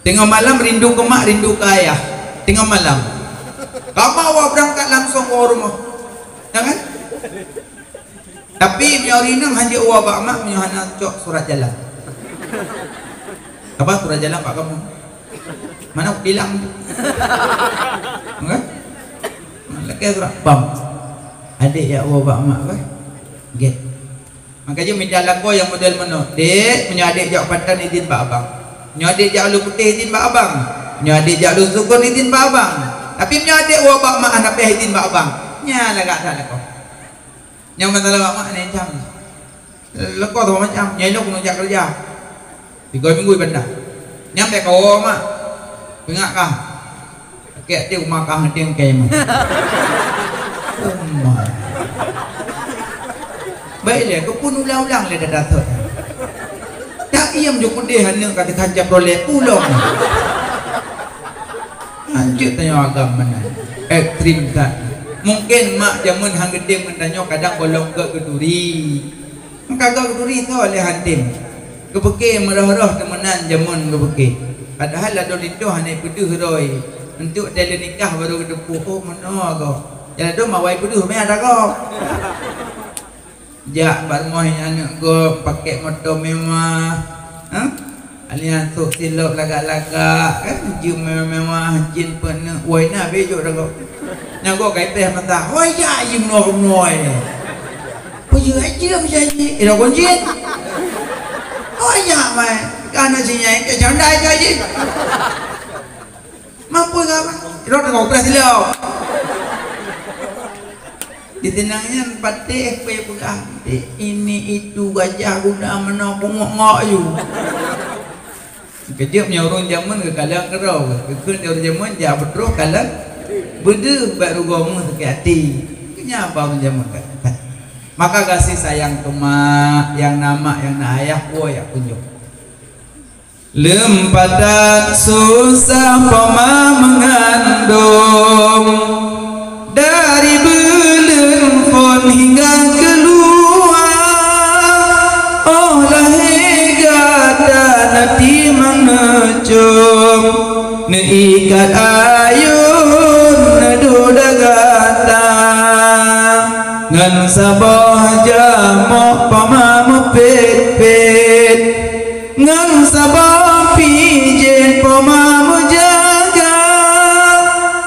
Teungoh malam rindu keu mak, rindu keu ayah. Teungoh malam. Kama awak beurangkat langsong u rumoh. Ya kan? Tapi meunyoe rindu hana u bak mak, meunyoe hana cok surat jalan. Apa surat jalan bak kamoe? Mana bilang tu? Kan? Lakèe surat bam. Adék jak u bak mak kan? Gét. Maka jih mita lakoe nyang model meunoe, "Dek, meunyoe adék jak Panton, idin bak abang. Meunyoe adék jak Alue Putéh, idin bak abang. Meunyoe adék jak Alue Sukon, idin bak abang. Tapi meunyoe adék woe bak mak, hana payah idin bak abang." Nyan lagak that lakoe. Nyang meusalah bak mak ni macam. Lakoe tu macam, nyan lôn keuneuk jak keureuja. Tiga minggu ibadah. Nyan bèk kawoe mak. Peungat kah. Kèk ti uma kah ngeudeng kèe mah. Uma. Baik lé, keupeue ulang-ulang lé dada thot. Tak iem ju keudeh aneuk ka teuka cap Rolex pulang. Anjeuet tanyoe agam meunan. Ekstrem that. Mungken mak jameun han geutem ngon tanyoe kadang gohlom gèt geuturi. Ka gèt geuturi soe lé han tem. Geupiké meurôh-rôh teumeunan jameun geupiké. Padahai ladôm linto hana peudeuh roi. Enteuk teuh lheueh nikah barô geuteupeue, oh meunoe gob. Ladôm awai peudeuh meunan gob. Jak bak rumoh aneuk gob, pakèk moto mewah. Hah? Alèh nyan sôk silop lagak-lagak, kan? Jeuem mewah-mewah, jén peuneuk, woi na bejôk dah gob. Nyan gob ka ipreh mata, "Woi jak jeuem meunoe-meunoe." Peue jeuem jeuem janji, eh, dah kunci. "Woi jak mai, ka na sinyai, ka janda ka jih." Mampu ke apa? Rot dengan operasi lom. Di tenang nyan patéh payah peugah, "Dek, ini itu gajah guda meunoe bungok ngok yu." Keujeuet nyoe ureueng jameun geukalon keudroe, geukheun ureueng jameun jak beutroh kalon beudeuh bak rugoe meuh sakét até. Keu nyan ba ureueng jameun ka. Maka gaséh sayang keu mak, nyang na mak, nyang na ayah, woe jak kunjong. Leumpatan susah poma meungandong, dari buleuen phon hingga keuluwa. Oh lahé gata neutimang neucom, neuikat ayôn neuduek gata, ngon saboh jamok poma meupet-pet. Ngon saboh pijen poma meujaga,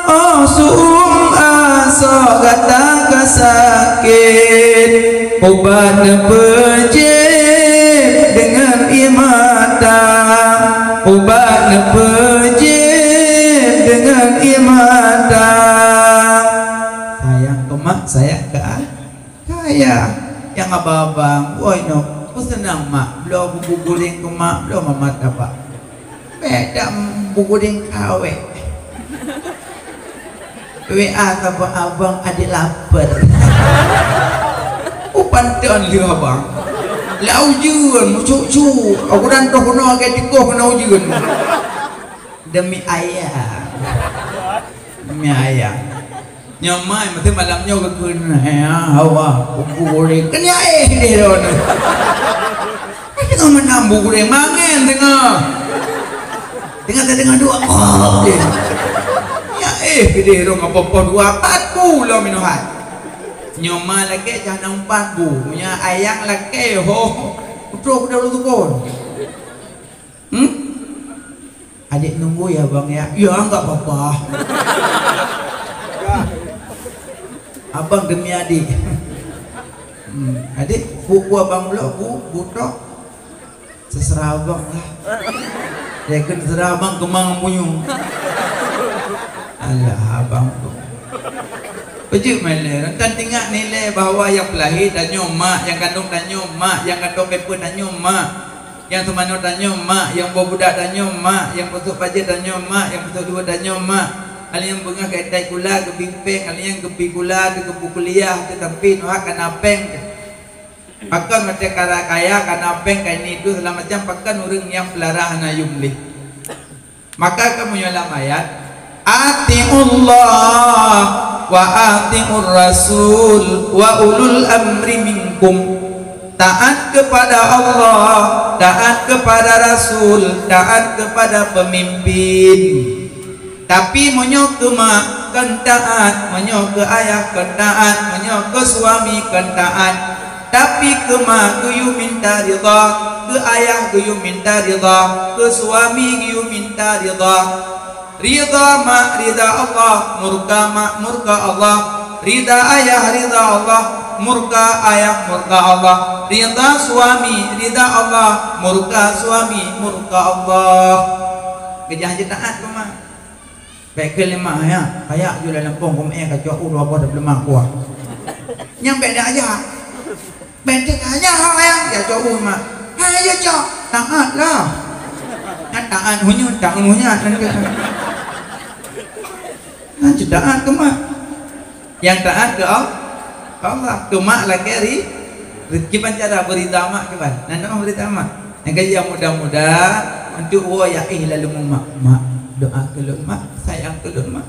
oh su'um asoe gata ka sakét, ubat neupeujép deungon ié mata, ubat neupeujép deungon ié mata. Sayang keu mak, sayang keu a- Kaya, nyang abang-abang, woi noh, peuseunang mak, bloe bubur goreng keu mak, bloe mamat tabak. Bèk dak bubur goreng kawèk. W A saboh abang, "Adék lapar." Oh, panton lé abang. Lau ujeuen, meucuk-cuk. Aku dan toh keunoe, agak tikoh keunoe ujeuen. Demi ayah. Demi ayah. Nyoe mai, meusti malam nyoe geukheun, "He, hawa, bubur goreng." Kan ya éh deh droeneuh. Teungoh meunam bubur goreng, mangen teungoh. Teungoh, teungoh dua, oh, deh. Ya éh deh droeneuh, apa-apa dua, pat bu lom minum hai. Nyoe mai lakèe cah na umpat bu. Nyoe ayang lakèe, ho. Putroe kuda ulu tukon. Hmm? Adik nunggu ya, Bang, ya? Ya, enggak apa-apa. Abang demi adik. Hmm, adik, bu, bu abang bloe, bu, bu tok. Terserah abang lah. Dia kan terserah abang kemang punyung. Alah, abang tu. Peujeuet malèe, kan ingat nilai bahwa nyang peulahé tanyoe mak, nyang kandong tanyoe mak, nyang kandong peuet tanyoe mak. Nyang teumanoe tanyoe mak, nyang boh budak tanyoe mak, nyang peusok bajèe tanyoe mak, nyang peusok luweue tanyoe mak. Hal nyang beungèh keu itai kula, geubi péng, hal nyang geubi kula, geubu kuliah, teutampi neuhak kana péng. Pakon watèe kara kaya, kana péng, kaini tu, segala macam, pakon ureueng nyang peulara hana yum lé. Maka kamoe nyoe lam ayat, "Atiullah wa atiur rasul wa ulul amri minkum." Taat kepada Allah, taat kepada Rasul, taat kepada pemimpin. Tapi meunyoe keu mak kon taat, meunyoe keu ayah kon taat, meunyoe keu suami kon taat, tapi keu mak geuyue minta ridha, keu ayah geuyue minta ridha, keu suami geuyue minta ridha. Ridha mak, ridha Allah, murka mak, murka Allah, ridha ayah, ridha Allah, murka ayah, murka Allah, ridha suami, ridha Allah, murka suami, murka Allah. Keujah jitaat keu mak. Bèk kheun lé mak, "Hai, kajak ju lam lampôh, keumeung kacok u dua boh dap leumah kuah." Nyan bèk dak jak. Bèk dak jak, hai, kajak cok u mak. Hai, ya cok, taat lah. Nyan taat hunyuet, taat hunyuet nyan. Nyan cit taat keu mak. Nyang taat keu Al-, Allah, keu mak lakèe ri-, ri-, kiban cara beurida mak kiban. Nyan nyoe beurida mak. Nyang keu nyang muda-muda, untuk woe yah éh lam leumong mak. "Mak, doa keu lôn mak, sayang keu lôn mak.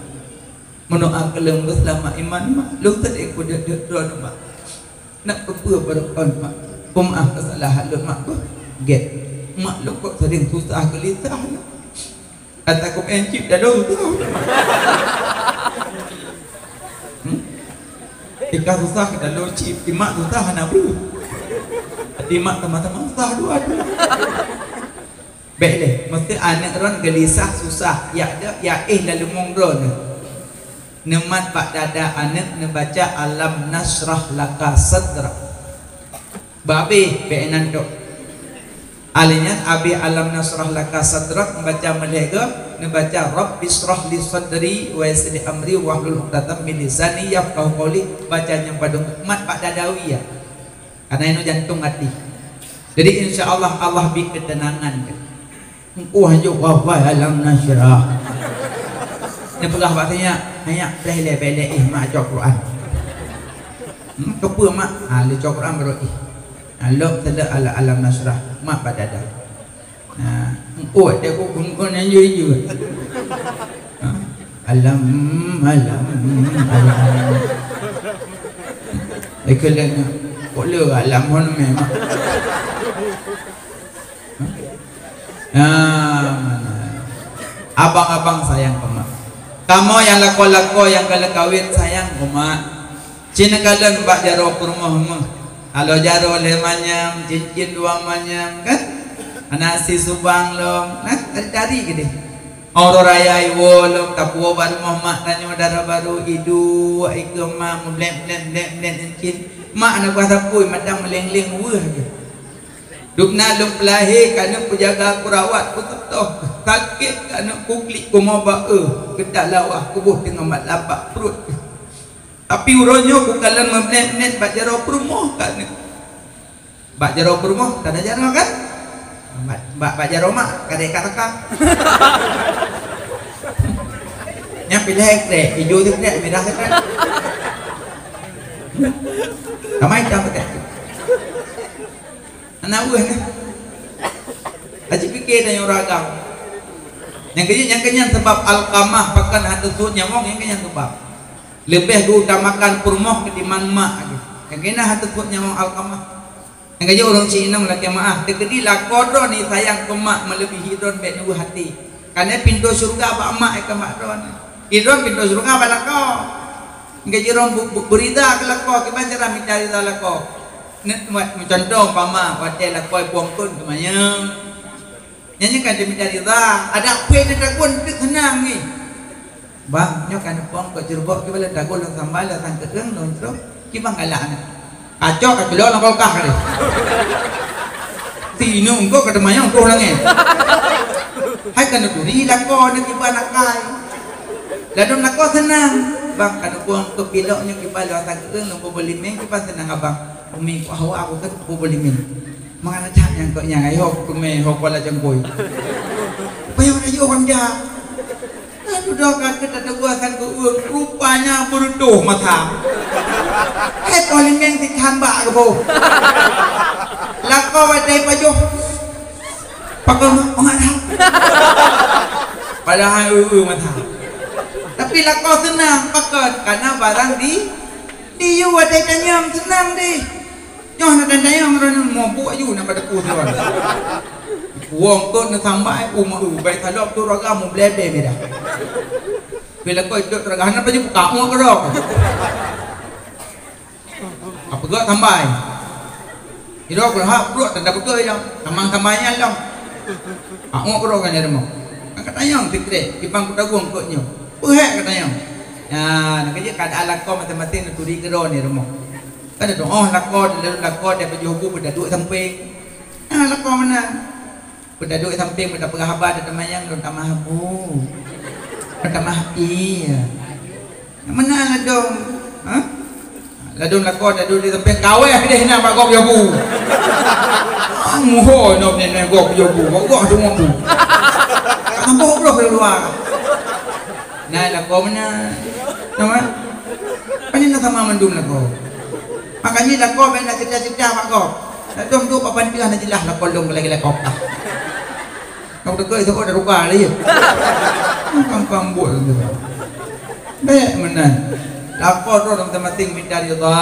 Meudoa keu lôn beuseulamat iman mak. Lôn seudeh kudeuk-deuk droeneuh mak. Nak keupeue barokon mak. Peumeu'ah keusalahan lôn mak beuh. Gèt. Mak lôn kok seuring susah geulisah lôn." Ata ku cit dah lôn tu. Hmm? Tika susah dah lôn cit, imak susah hana bu. Imak teuma-teuma susah dua-dua. Bèk lé, meusti aneuk droen geulisah susah, yak deuek, yak éh lam leumong droen. Neumat bak dada aneuk neubaca alam nasyrah laka sadrak. Babeh bèk inan tok. Alèh nyan abeh alam nasyrah laka sadrak, baca meulhèe goe, neubaca rabbisyrah li sadri wa yassir li amri wahlul 'uqdatam min lisani yafqahu qauli, baca nyang padum mat bak dada wie ya. Karena inoe jantong hati. Jadi insya Allah, Allah bri keuteunangan. Engkau hanjeuet wafai alam nasyrah. Neupeugah bak sinyak, "Nyak, bèk lé, bèk lé, ih, mak cok Quran." Hmm, keupeue mak? Ha, lé cok Quran baru ih. Ha, lok teulak ala alam nasyrah, mak bak dada. Ha, engkau deh ku kungkon yang jujur. Ha, alam, alam, alam. Ikut lagi. Kok le alam hon memang. Nah, mana? Abang-abang sayang keu mak. Kamoe nyang lakoe-lakoe nyang ka lheueh kawén sayang keu mak. Ci neukalon bak jaroe peurumoh meuh. Aloe jaroe lhèe manyam, cincin dua manyam, kan? Hana sie subang lom, nah, tari-tari keudeh. Uroe raya iwoe lom, tapuwoe bak rumoh mak tanyoe dara barô, iduek, ikeu mak, meublét-blét, blét-blét cincin. Mak hana beusapeue, mata meuléng-léng weueh geuh. Dubna lôn peulahé, keuneuk peujaga, kurawat, kututoh, sakét, keuneuk kuklik, kumoe bak eu, keutak lawah, kuboh teungoh mat lapak pruet. Tapi uroe nyoe kukalon meunet-net bak jaroe peurumoh keuneuk. Bak jaroe peurumoh, tanda jaroe kan? Bak, bak, bak jaroe mak, kadek kat teuka. Nyang piléh krek, ijo tu krek, mirah tu krek. Ramai hitam tu krek. Hana weueh nyan. Aci pike tanyoe ureueng agam. Nyang keujeuet, nyang keunyan sabab Alqamah pakon hana teusuet nyawöng, nyang keunyan sabab. Leubeh geuutamakan peurumoh ketimbang mak lagèe. Nyang keunyan hana teusuet nyawöng Alqamah. Nyang keujeuet ureueng si inong lakèe meu'ah, teukeudi lakoe droeneuh sayang keu mak meuleubihi droeneuh bèk neuweueh até. Karena pintoe syeuruga bak mak, eh, keu mak droeneuh. Droeneuh pintoe syeuruga bak lakoe. Nyang keujeuet ureueng bu-, bu-, beurida keu lakoe, kiban cara mita rida lakoe. Neu-, meucontoh umpama watèe lakoe pueng kon teumanyong. Nyan nyan ka teumita rida, adak pue teutagun teuk seunang ngi. Bang, nyoe ka neupueng keu ceureumbok kiban lôn tagun lôn sambal lôn sang keu'eueng lôn trok kiban galak nyan. Kacok ka keulok lam kulkas tadi. Tinong kok ka teumanyong troh langèt. Hai ka neuturi lakoe nyan kiban akai. Ladôm lakoe seunang. Bang, ka neupueng keu pilok nyoe kiban lôn sang keu'eueng lôn peubuet limeng kiban seunang abang. Umi kok hawa aku kan peubuet limeng. Mangat that nyang kok nyang ayo kumé ho kuala jangkoi. Payah ayo orang jahat. Aduh, dah kata tak ada buah sangkut urut. Rupanya beruntuh mata. Eh, kau limeng tikhan bak ke boh. Lakoe watèe pajoh. Pakon mangat that. Padahai urut mata. Tapi lakoe seunang pakon, karena barang di, di yu watèe tanyong seunang deh. Nyoh na dan dayang ran mabuk aju na pada ku tuan. Wong tu na sambai umat u bai salop tu raga mu blebe meda. Bila kau ikut raga na baju buka mu kerok. Apa gak sambai? Iro ku hak perut tanda betul ya. Tamang sambai nya long. Hak mu kerok kan ya demo. Angkat tayang sikret, ipang ku tagung kok nyo. Pehek katanya. Ya, nak kerja keadaan lakoe masing-masing na turi keudroe ni rumoh. Kan ada doa lakoe, lalu lakoe dia baju hubu berdaduek samping. Ah, lakoe mana? Berdaduek samping, berdapat haba, ada temayang, lôn tamah bu. Pertama hati, ya. Meunan ladôm, ha? Ladôm lakoe dak dulu sampai kaweh deh na bak gob yobu. Muho nom ni na gob yobu, gob tu mampu. Tambah bloh di luar. Nah, lakoe mana? Nama? Mana nak sama mandum lakoe? Makanya lakoe bèk na cerita-cerita bak gob. Ladôm duk papan teuah na jeulaih lakoe lôn lagi lakoe. Kau teuka itu kau dah ruka lagi. Kang kang buat tu. Bèk meunan. Lakoe tu dalam tempat mita ridha.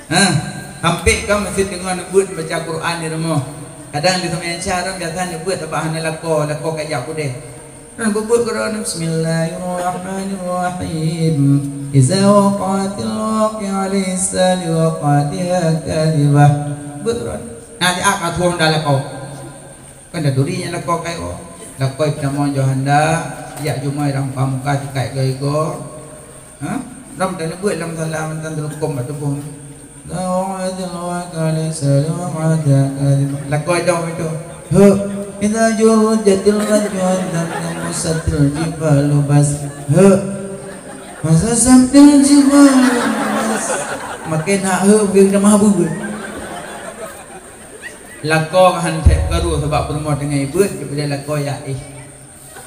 Ha, sampai kau masih tengah neubeuet baca Quran di rumah. Kadang di teumpat Isya tu biasa neubeuet tapi hana lakoe, lakoe kajak kudeh. Dan beuet Quran, Bismillahirrahmanirrahim. Iza waqa'atil waqi'ah, laisa liwaqa'atiha kadzibah. Beuet Quran. Nah, di akal tuan dah lakoe. Kan dah duri nyang lakoe kai oh. Lakoe peutamong Johanda, jak jumai ram muka tikai goe-goe. Ha? Ram dah neubeuet lam salah mantan teurukôm bak tuboh. Lakoe adalah wakali salah ada kali. Lakoe dong itu. He. Kita juru jadil rajuan dan musatil jibalu bas. He. Masa sambil jibalu bas. Makin hak he, makin dah mabuk. Lakoe han thèk karu sabab peurumoh teungoh ibeuet, daripada lakoe ya eh.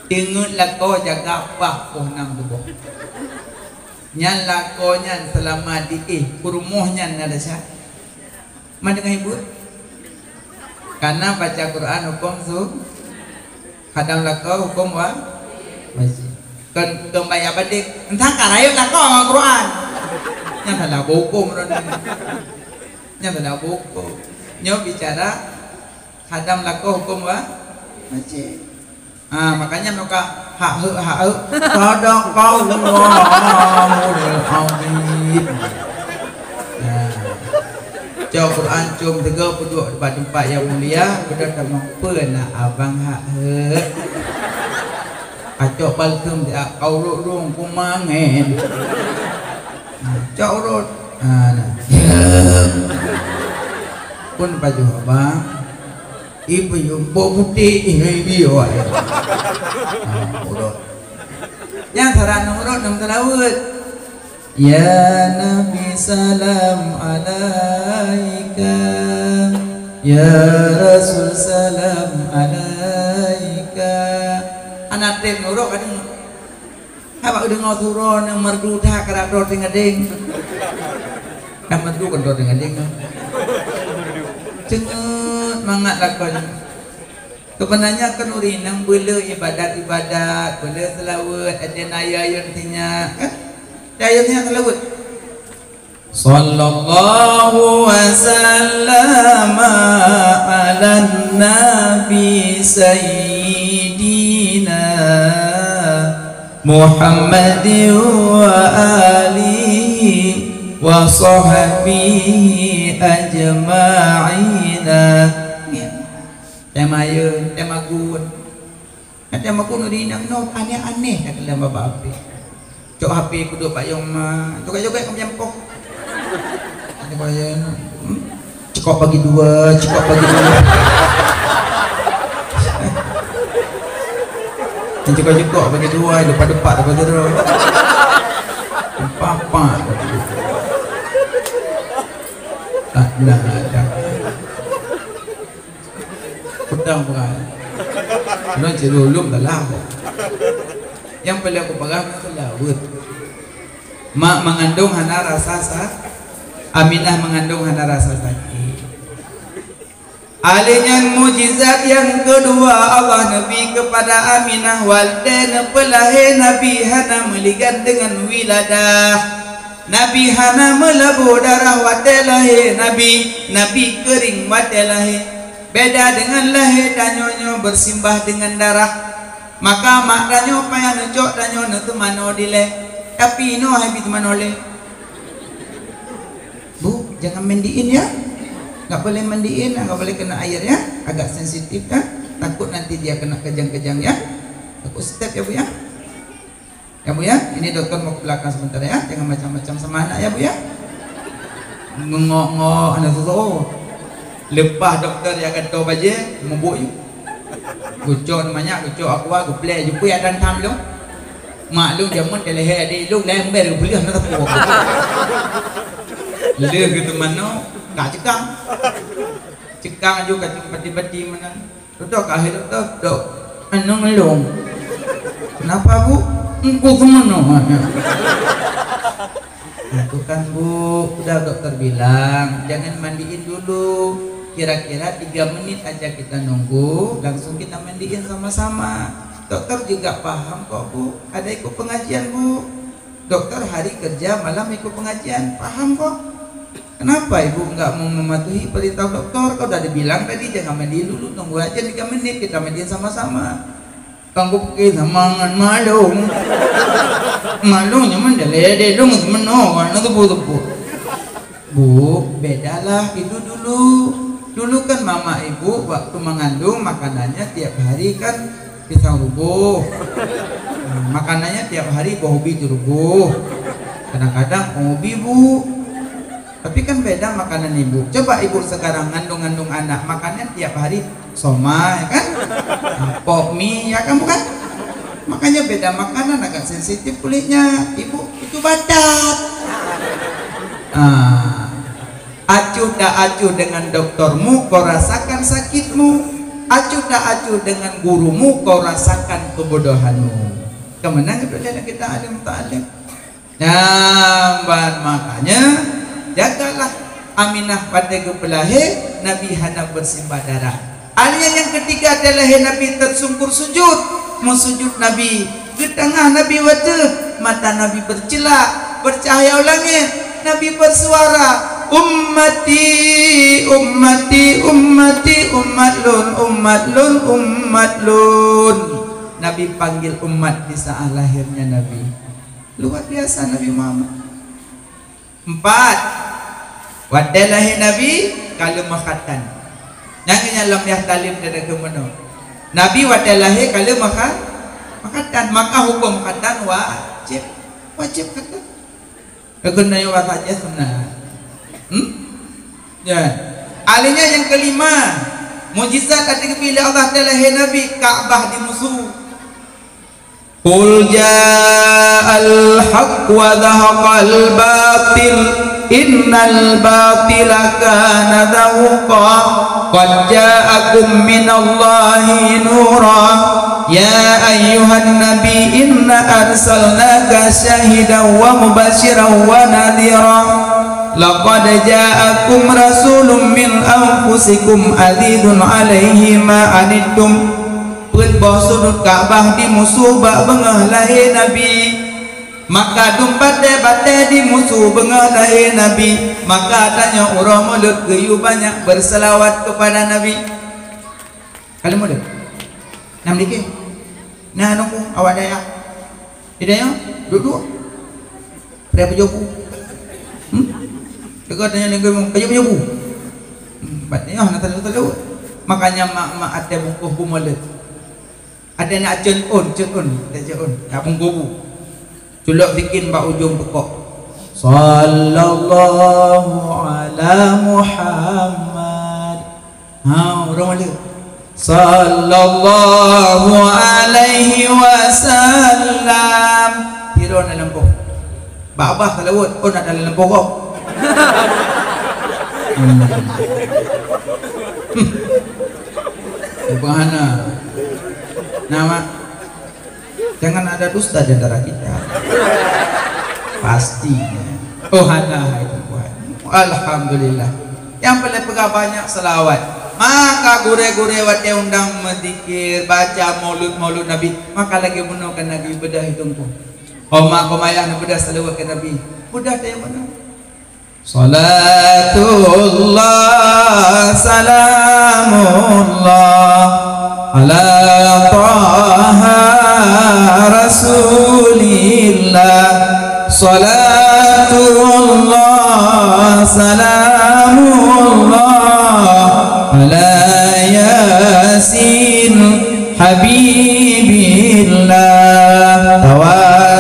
Teungeut lakoe jaga paih poh nam tuboh. Nyan lakoe nyan seulama di eh, peurumoh nyan na desya. Man teungoh ibeuet. Karena baca Quran huköm su-, hadam lakoe huköm wa-, wajib. Kon, kon bayar badek. Entah ka rayeuk lakoe ngon Quran. Nyan salah huköm droeneuh. Nyan salah huköm. Nyoe bicara hadam lakoe huköm wa-, wajib. Ha, makanya muka hak heu, hak heu. Sadaqallahul azim. Nah. Cok Quran com teuga peuduek bak teumpat nyang mulia, beudôh tamong peue na abang hak heu. Acok balkeum siat kau rot rong kumangen. Nah, cok rot. Ha, nah. Pun pajoh abang. Ipeuyuem boh putéh, eh, hai biôh, eh. Ha, urot. Nyang saran urot nam seulaweuet. Ya Nabi salam alaika, ya Rasul salam alaika. Hana tem urot ka deungoe. Haba deungoe surah nyang merdu that ka rot tinggadeng. Dah merdu kan rot tinggadeng. Cengeut mangat lakoe nyan. Sebenarnya kan ureueng inong beu le ibadat-ibadat, beu le seulaweuet, aden ayeu-ayeu sinyak, kan? Ayeu sinyak seulaweuet. Sallallahu wa sallama ala nabi sayyidina Muhammadin wa alihi wa sahbihi ajma'ina. Tema yeu, tema gun. Ada makun di nang no aneh-aneh dah kalian baba api. Cok H P kudu payung ma, joget-joget kau punya mpoh. Ada kau ya, hmm? Cekok bagi dua, cekok bagi dua. Yang cekok-cekok bagi dua, depan-depan bagi dua. Empat-empat. Tak ada, ada. Peudong peugah. Ulôn cit lôn lôn dalam. Nyang peureulèe kupeugah keu seulaweuet. Mak mengandung hana rasa sa-, Aminah mengandung hana rasa sakit. Alèh nyan mukjizat nyang keudua Allah neubri keupada Aminah, watèe neupeulahé Nabi hana meuligan deungon wiladah. Nabi hana meulaboh darah watèe lahé Nabi, Nabi keuring watèe lahé. Beda deungon lahé tanyoe nyoe beusimbah deungon darah. Maka mak tanyoe payah neucok tanyoe neuteumanoe dilèe, tapi inoe hai bi teumanoe lé. Bu, jangan mandiin ya. Nggak boleh mandiin, nggak boleh kena air ya. Agak sensitif kan. Takut nanti dia kena kejang-kejang ya. Takut step ya, Bu ya. Ya, Bu, ya. Ini dokter mau ke belakang sebentar, ya. Jangan macam-macam sama anak, ya, Bu, ya. Ngengok-ngok anak susu. Lepas dokter yang kata bajé, mubuk yuk. Gucok namanya, gucok aqua, guplek, jupui ada entam dong. Mak lôn jameun dilèe adék lôn, lhèe ember geupeuleueh na teupeu. Lheueh geuteumanoe, ka cekang. Cekang aju kacung pati-pati meunan. Dudoe ka akhé dokto, "Dok, anu meulông." "Kenapa, Bu?" "Engku teumanoe." "Itu kan, Bu, udah dokter bilang, jangan mandiin dulu. Kira-kira tiga menit aja kita nunggu, langsung kita mandiin sama-sama." Dokter juga paham kok, Bu. Ada ikut pengajian, Bu. Dokter hari kerja, malam ikut pengajian. Paham kok. Kenapa ibu enggak mau mematuhi perintah dokter? Kau udah dibilang tadi jangan mandi dulu, tunggu aja tiga menit, kita mandiin sama-sama. Kang Gopke sama ngon Malung. Malung nyaman dah lé, dong semeno, kan, teupeu-teupeu. Bu, bedalah itu dulu. Dulu kan mama ibu waktu mengandung makanannya tiap hari kan pisang rubuh. Makanannya tiap hari boh ubi dirubuh. Kadang-kadang ubi, Bu. Tapi kan beda makanan ibu. Coba ibu sekarang ngandung-ngandung anak, makannya tiap hari somai, kan? Pop mie, ya kan, bukan? Makanya beda makanan agak sensitif kulitnya. Ibu, itu batat. Ah. Acuh tak acuh dengan doktermu, kau rasakan sakitmu. Acuh tak acuh dengan gurumu, kau rasakan kebodohanmu. Kemenang itu dia kita alim tak alim. Nah, ban makanya, jagalah Aminah watèe geupeulahé, Nabi hana bersimbah darah. Akhirnya nyang ketiga adalah lahé Nabi tersungkur sujud, meusujud Nabi. Geuteungoh Nabi watèe, mata Nabi bercelak, bercahaya u langét. Nabi bersuara, "Ummati, ummati, ummati, umat lôn, umat lôn, umat lôn." Nabi panggil umat di saat lahirnya Nabi. Luar biasa Nabi Muhammad. Empat, watèe lahé Nabi ka lheueh meukhatan. Nyang nyan lam Yahtalim teuka keumeunong. Nabi watèe lahé ka lheueh meukhatan, maka huköm khatan wajéb. Wajéb khatan. Keukeunong bahasa Aceh sunat. Hmm? Ya. Akhirnya nyang kelima, mukjizat ateueh geubri lé Allah watèe lahé Nabi, Ka'bah dimusu. Qul ja'al haqq wa zahaqal batil, innal batila kana zahuqa. Qad ja'akum minallahi nura. Ya ayyuhan nabi, inna arsalnaka syahidan wa mubasyiran wa nadhira. Laqad ja'akum rasulun min anfusikum azizun alaihi ma anittum. Peuet boh sudut Ka'bah dimusu bak beungoh lahé Nabi. Maka dum batèe-batèe dimusu beungoh lahé Nabi. Maka tanyoe uroe Mulod geuyue banyak berselawat kepada Nabi. Ka lheueh Mulod. Nam dikit. Nah, nunggu awak dayah. Di dayah, duduk. Pria pejobu. Hmm? Teuka tanya lengkoi mong, pejobu-jobu. Hmm, bat nyoh na talu-talu. Makanya mak-mak até bungkôh bu Mulod. Ada nak ceun ôn, ceun ôn, ada ceun ôn. Tak bungkôh bu. Culok bikin bak ujong pekok. Sallallahu ala Muhammad. Ha, ureueng Mulod. Sallallahu alaihi wasallam. Tiron dalam boh. Babah salawat pun ada dalam boh. Hmm. Subhanallah. Nama? Jangan ada dusta di antara kita. Pasti. Oh, hana itu buat. Alhamdulillah. Yang paling peugah banyak selawat. Maka gurée-gurée watée undang mezikir, baca maulud-maulud Nabi, maka lagi bunoe keu Nabi beudôh hitung pun. Koma-koma yang beudôh selawat keu Nabi. Beudôh teuh yang mana? Salatullah, salamullah, ala Taha Rasulillah. Salatullah, salamullah, ala Yasin Habibillah.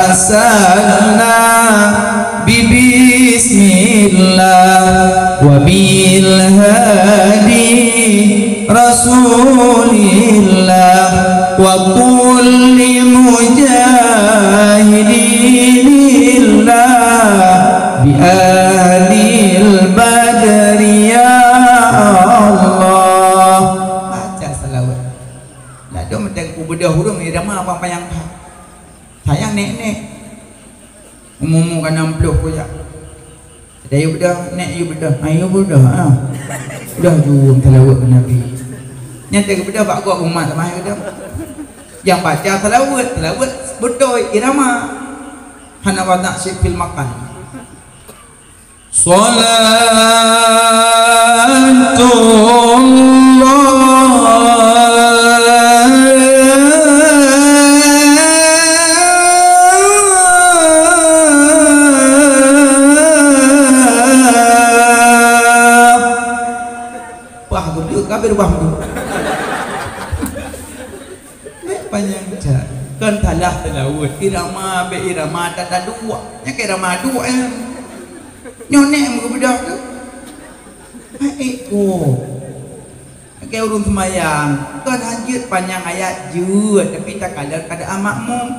Tawassalna bibismillah wa bil hadi Rasulillah wa kulli mujahid Lil badri ya Allah. Baca salawat. Ladôm mantong kubeudôh ureueng irama abang panyang that. Sayang nèk-nèk. Umu-umu ka nam ploh kujak. Ada yue beudôh, nèk yue beudôh. Ha, yue beudôh, ha. Beudôh jeuem salawat keu Nabi. Nyan teuka beudôh bak gob umat tamah beudôh. Nyang baca salawat, salawat beutôi irama. Hana wadak syik fil makan. Salatullah. Pah geudeuk ka beurubah meudu. Bèk panyang that. Kon salah seulaweuet. Irama, bèk irama that taduek. Nyan keu irama duek, eh. Nyoe nèk meubeudôh tu. Hai, eh, oh. Lagèe ureueng seumayang. Kon hanjeuet panyang ayat jeuet, tapi takalon keuadaan makmum.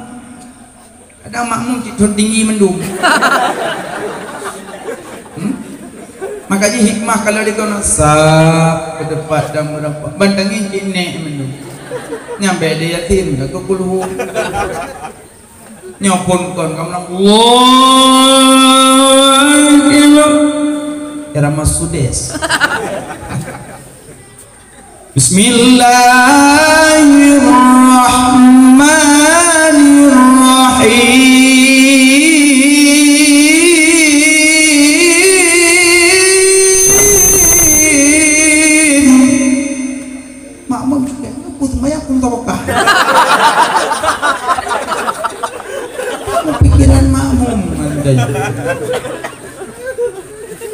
Kadang makmum cit thon tinggi mandum. Hmm? Maka jih hikmah kalau dikon sab keu teumpat dan meurapat. Ban tangieng cit nèk mandum. Nyang bèk lé yatim ka keu kulhu. Nyoe phon kon ka meunan. Allahu Akbar. Irama sudes. Bismillahirrahmanirrahim. Makmum cukép, "Apa seumayang pun tawakah?" Pikiran makmum, andai.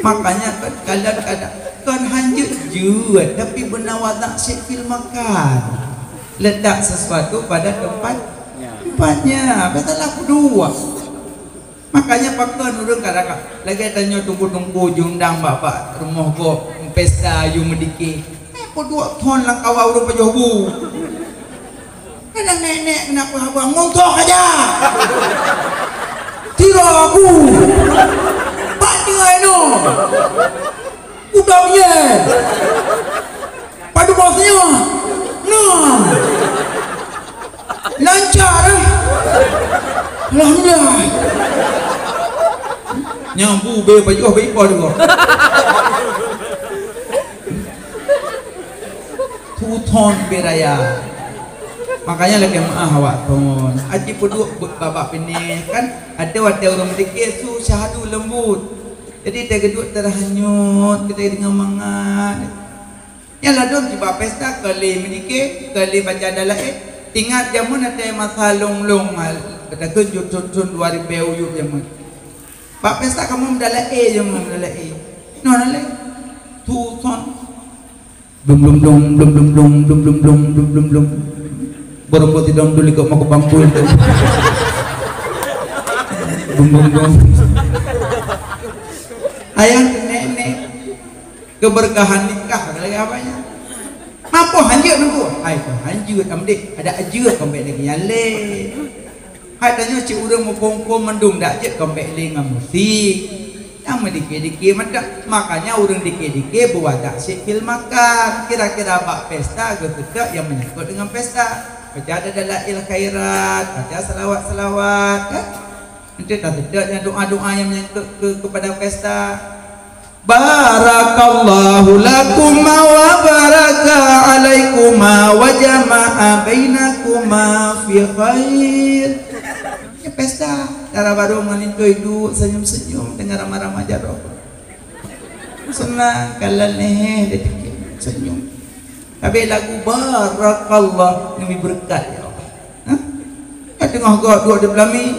Makanya kan kadang-kadang kan hanjeuet jeuet, tapi beuna wadak syik fil makan. Letak sesuatu pada tempat, tempatnya. Biasalah kedua. Makanya pakon ureueng kadang-kadang lagèe tanyoe teungku-teungku jiundang bak, bak rumoh gob, pesta yue meudike. Eh, peuduek thon lam kawan ureueng pajoh bu. Kadang nèk-nèk keuneuk peuhaba, "Ngon soe saja? Tiro aku. Pat tinggai nyoe? Kuda biye. Padum boh nyoe? Nah. Lancar, eh? Alhamdulillah." Nyang bu bèe pajoh bèe ipoh deungoe. Tuthon bèe raya. Makanya lakèe meu'ah awak thon. Aji peuduek bak babah pinéh kan. Ada watèe ureueng meudike su syahadu leumbut. Jadi teugeuduk tarah hanyut, kita dengan mangat. Nyan ladôm jiba pesta keu lé meudike, keu lé baca dalail. Ingat jameun watèe masa lôn-lôn, ha, beutakeun jeuet thon-thon dua ribèe uyueb jameun. Bak pesta kamoe meudalail jameun, meudalail. Noh na lé. Tuthon. Blum, blum, blum, blum, blum, blum, blum, blum, blum, blum, blum, blum. Borong putih dong dulu kok mau ke bangku itu. Blum, blum, blum. Ayah nenek-nenek. Keberkahan nikah lagi apa nya? Mampu hanjeuet nunggu. Hai, keu hanjeuet am dek. Ada ajeuet kambek lagi nyale. Hai tanyoe cit ureueng muphom-phom mandum dak jeuet kambek lé ngon musik. Nyang meudike-dike mantong. Makanya ureueng dike-dike buat dak sipil makan. Kira-kira bak pesta geuteutap nyang menyangkut dengan pesta. Baca ada dalail khairat, baca salawat-salawat, kan? Nanti tak sedap nyang doa-doa nyang menyangkut ke, kepada pesta. Barakallahu lakuma wa baraka alaikuma wa jama'a bainakuma fi khair. Ya, pesta. Dara barô ngon linto iduek senyum-senyum dengan ramah-ramah jaroe. Senang, kalon lehe, dia fikir, senyum. Habis lagu barakallah, nami berkat ya Allah. Hah? Ka teungoh gob duek di peulami.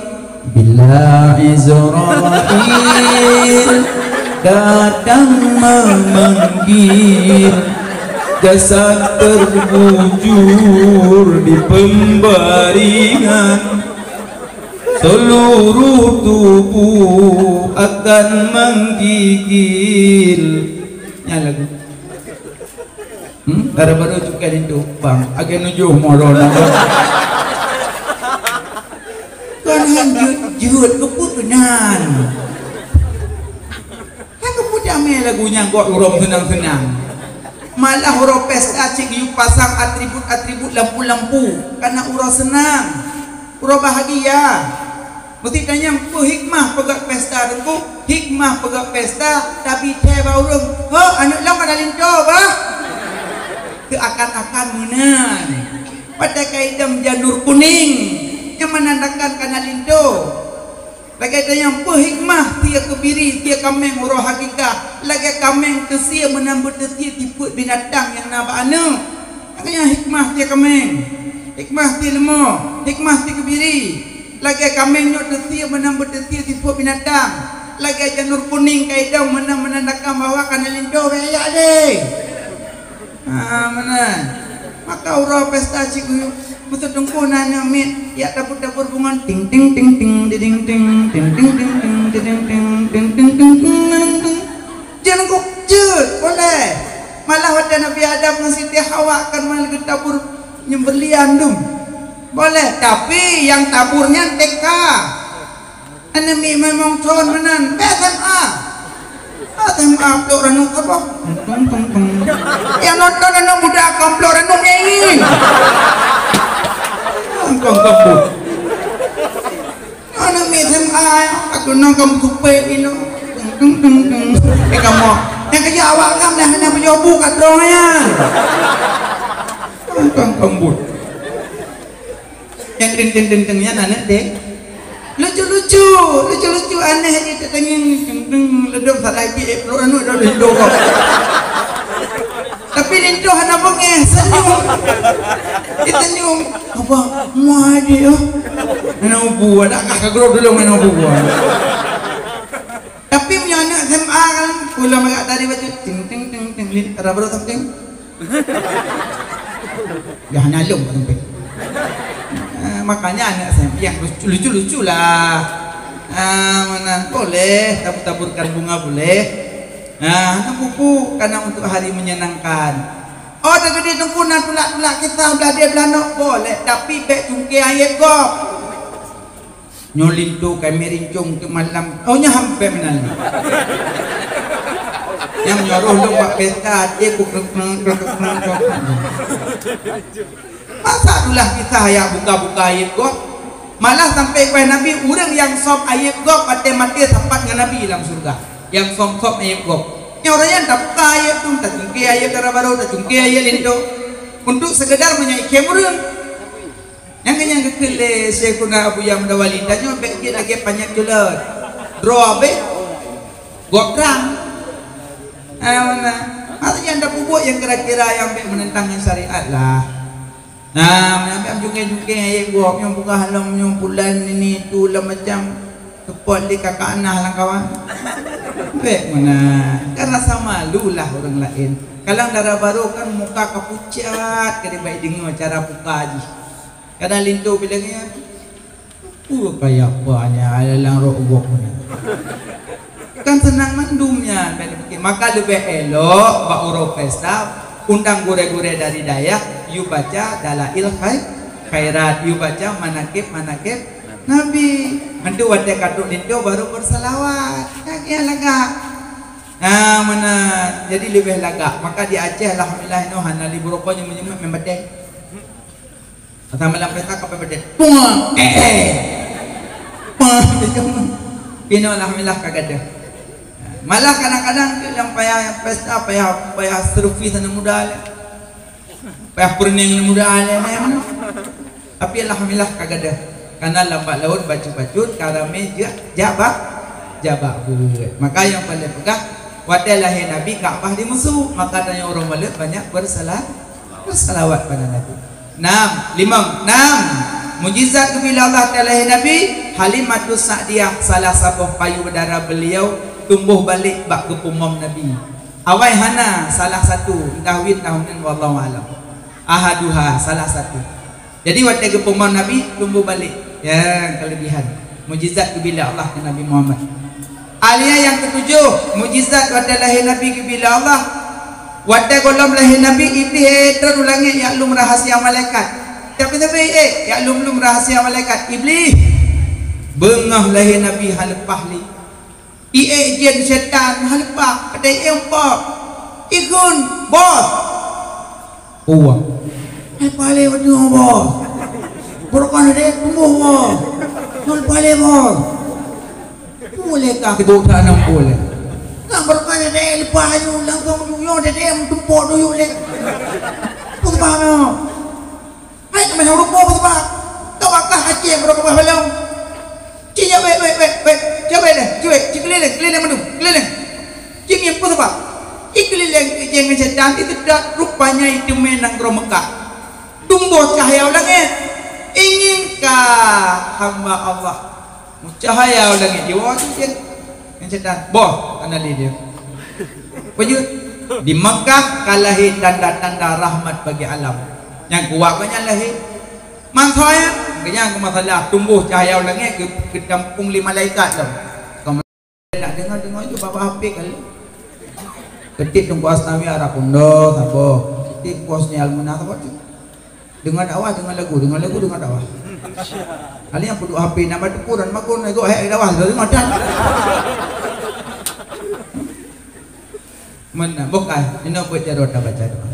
Bila Israil datang memanggil, jasad terbujur di pembaringan, seluruh tubuh akan menggigil. Nyan lagu. Hmm? Daripada cukai linto, bang, agen nujoh moro na. Kan han jeuet-jeuet keu peue keunan. Lagu nyan buet uroe seunang-seunang. Malah uroe pesta cit geuyue pasang atribut-atribut lampu-lampu, karena uroe seunang, uroe bahagia. Meusti tanyong peue hikmah peugöt pesta teungku? Hikmah peugöt pesta, tabi thèe bak ureueng, "Ho, aneuk lôn ka na linto bah." Teuakan-akan meunan. Padahai ka idong janur kuning nyang meunandakan ka na linto. Lagèe tanyong peue hikmah sie keubiri, sie kaméng uroe hakikah, lagèe kaméng teusie meunan beuteusie tipeue binatang nyang na bak aneuk. Lagèe nyan hikmah sie kaméng, hikmah sie leumo, hikmah sie keubiri. Lagèe kaméng nyoe teusie meunan beuteusie tipeue binatang, lagèe janur kuning ka idong meunan meunandakan bahwa ka na linto, bèk jak lé. Ah, meunan. Maka uroe pesta cit geuyue, meuteudungku na aneuk miet, jak tabur-tabur bungöng, ting, ting, ting, ting, diding, ting, ting, ting, ting, ting, diding, ting, ting, ting, ting, ting, ting, ting. Jeuet teungku, jeuet, boleh. Malah watèe Nabi Adam ngon Siti Hawa kan malah geutabur nyang berlian tu. Boleh, tapi nyang tabur nyan T K. Aneuk miet memang thon meunan, bèk S M A. S M A plôk ranup saboh. Tung, tung, tung. Nyang nonton aneuk muda kon plôk ranup nyan. Tung, tung, tung, tung. Aneuk miet S M A, aku nong kamu kupé ino. Tung, tung, tung, tung. Eh, kamu. Nyang keuh awak kan dah hana beujobu kat droe nyan. Tung, tung, tung, tung. Nyang deng, deng, deng, deng nyan aneuk deng. Lucu-lucu, lucu-lucu, aneh je teutanyong. Deng, deng, ledom salah ibi, eh, peluk aneuk dah linto kau. Tapi linto hana beungèh, senyum. Dia senyum. Apa? Muah dia. Mana ubu? Ada kah kagrok dulu mana ubu? Tapi punya anak S M A kan, pulang agak tadi baju. Ting, ting, ting, ting, lin, ada baru something. Dah hana lom sampai. Ah, makanya anak S M P yang lucu-lucu, luculah. Ah, mana boleh tabur-taburkan bunga boleh. Ah, anak buku karena untuk hari menyenangkan. Oh, dah gede teungku nak tulak-tulak kisah belah dia belah nok boleh, tapi bèk cungké ayat gob. Nyoe linto kami rincong teuk malam. Oh, nyoe hampé meunan. Nyang nyoe roh lôn bak pesta, até ku krek, krek, krek, krek, krek, krek. Masa tulah kisah ayat buka-buka ayat gob? Malah sampai kepada Nabi, ureueng nyang sop ayat gob, maté-maté sapat ngon Nabi lam syurga. Nyang sop-sop ayat gob. Nyoe ureueng nyan tabuka ayat tu, tacungké ayat dara barô, tacungké ayat linto. Untuk sekedar meunyoe ikhém ureueng. Nyang keunyan geukheun lé Syaikhuna Abuya Mudawali, tanyoe bèk jeuet lagèe panyöt culot. Droe abéh, gob trang. Ah, mana? Maksudnya anda peubuet nyang kira-kira nyang bèk meunentang ngon syariat lah. Nah, meunyoe bèk jungkeng-jungkeng ayat gob, nyoe peugah lom nyoe bulan ini itu lam macam seupôt lé kakak Anah lam kawan. Bèk meunan. Kan rasa malu lah ureueng laén. Kalau dara barô kan muka ka pucat, ka dibai deungoe cara buka jih. Kadang linto bileng nyan, "Peue kaya apa nyan, alang rot uboh nyan?" Kan seunang mandum nyan, kan dipikir. Maka leubeh elok bak uroe pesta, undang gurèe-gurèe dari dayah, yue baca Dalail Khai-, Khairat, yue baca manakib-manakib Nabi. Hantu watèe ka trok linto baru bersalawat. Kan nyan lagak. Nah, meunan. Jadi leubeh lagak. Maka di Aceh, alhamdulillah, inoe hana lé buroe nyoe meunyeumeuet meubatèe. Masa malam pesta ka peubeudeh. Puang! Eh, eh! Puang! Pinoe alhamdulillah ka gadoh. Malah kadang-kadang tu nyang payah pesta, payah, payah servis aneuk muda lé. Payah peureuneng aneuk muda lé, nah, mana? Tapi alhamdulillah ka gadoh. Karena lam bak laôt bacut-bacut, ka ramé jak, jak bak, jak bak beuet. Maka nyang paleng peugah, watèe lahé Nabi Ka'bah dimusu, maka tanyoe ureueng Baluet banyak bersala-, bersalawat pada Nabi. Nam, limong, nam. Mukjizat geubri lé Allah Taala, hai Nabi, Halimatus Sa'diyah, salah saboh payue dara beliau tumboh balek bak geupeumom Nabi. Awai hana, salah satu, entah wit, entah uneun, wallahu a'lam. Ahaduha, salah satu. Jadi, watèe geupeumom Nabi, tumboh balek. Ya, kelebihan. Mukjizat geubri lé Allah keu Nabi Muhammad. Alia nyang keutujoh, mukjizat watèe lahé Nabi geubri lé Allah. Watèe gohlom lahé Nabi, Iblih, eh, trôn u langèt jak lom rahasia malaikat. Tapi Nabi, eh, jak lom-lom rahasia malaikat. Iblih, beungoh lahé Nabi hana leupah lé. Iék jén setan haleupah, ada iék bos. Ikheun, "Bos." "Uwa." "Hai palé wadoe, Bos. Barokah deh tumbuh, Bos. Nol palé, Bos." Mulai kah keudok that nam pulé. Nang barokah deh leupah ayu langsung duyo deh meutumpok duyuk deh. Peue bang nyoe? Hai, teuma ureueng po peusabab. Tawakah Aceh baroe keubah balong. Ci nyak wék, wék, wék, wék. Ci wék deh, ci wék, ci keulileng, keulileng mandum, keulileng. Ci ngieng peusabab. Ci keulileng keu jeng ngon setan, ci seudot rupanya iteumé nanggroe Mekah. Tumboh cahya u langét. Inginkah hamba Allah Meucahya u langét jiwoe cicém. Nyan setan, boh, hana lé dia. Peujeuet, di Makkah ka lahé tanda-tanda rahmat bagi alam. Nyang kuat keu nyan lahé. Mansoe nyan, keu nyan keu masalah tumboh cahya u langét geu-, geutampong lé malaikat lom. Ka malaikat nak deungoe-deungoe ju babah H P kali. Ketik Teungku Asnawi arah Kundo, saboh. Ketik Teungku Husni Almunah, saboh. Deungoe dakwah, deungoe lagu, deungoe lagu, deungoe dakwah. Kali nyang peuduek H P na bak teupeu dan makon, lagu ayat dakwah, deungoe, deungoe, dan. Meunan, bukai, inoe buet jaroe tabaca doa.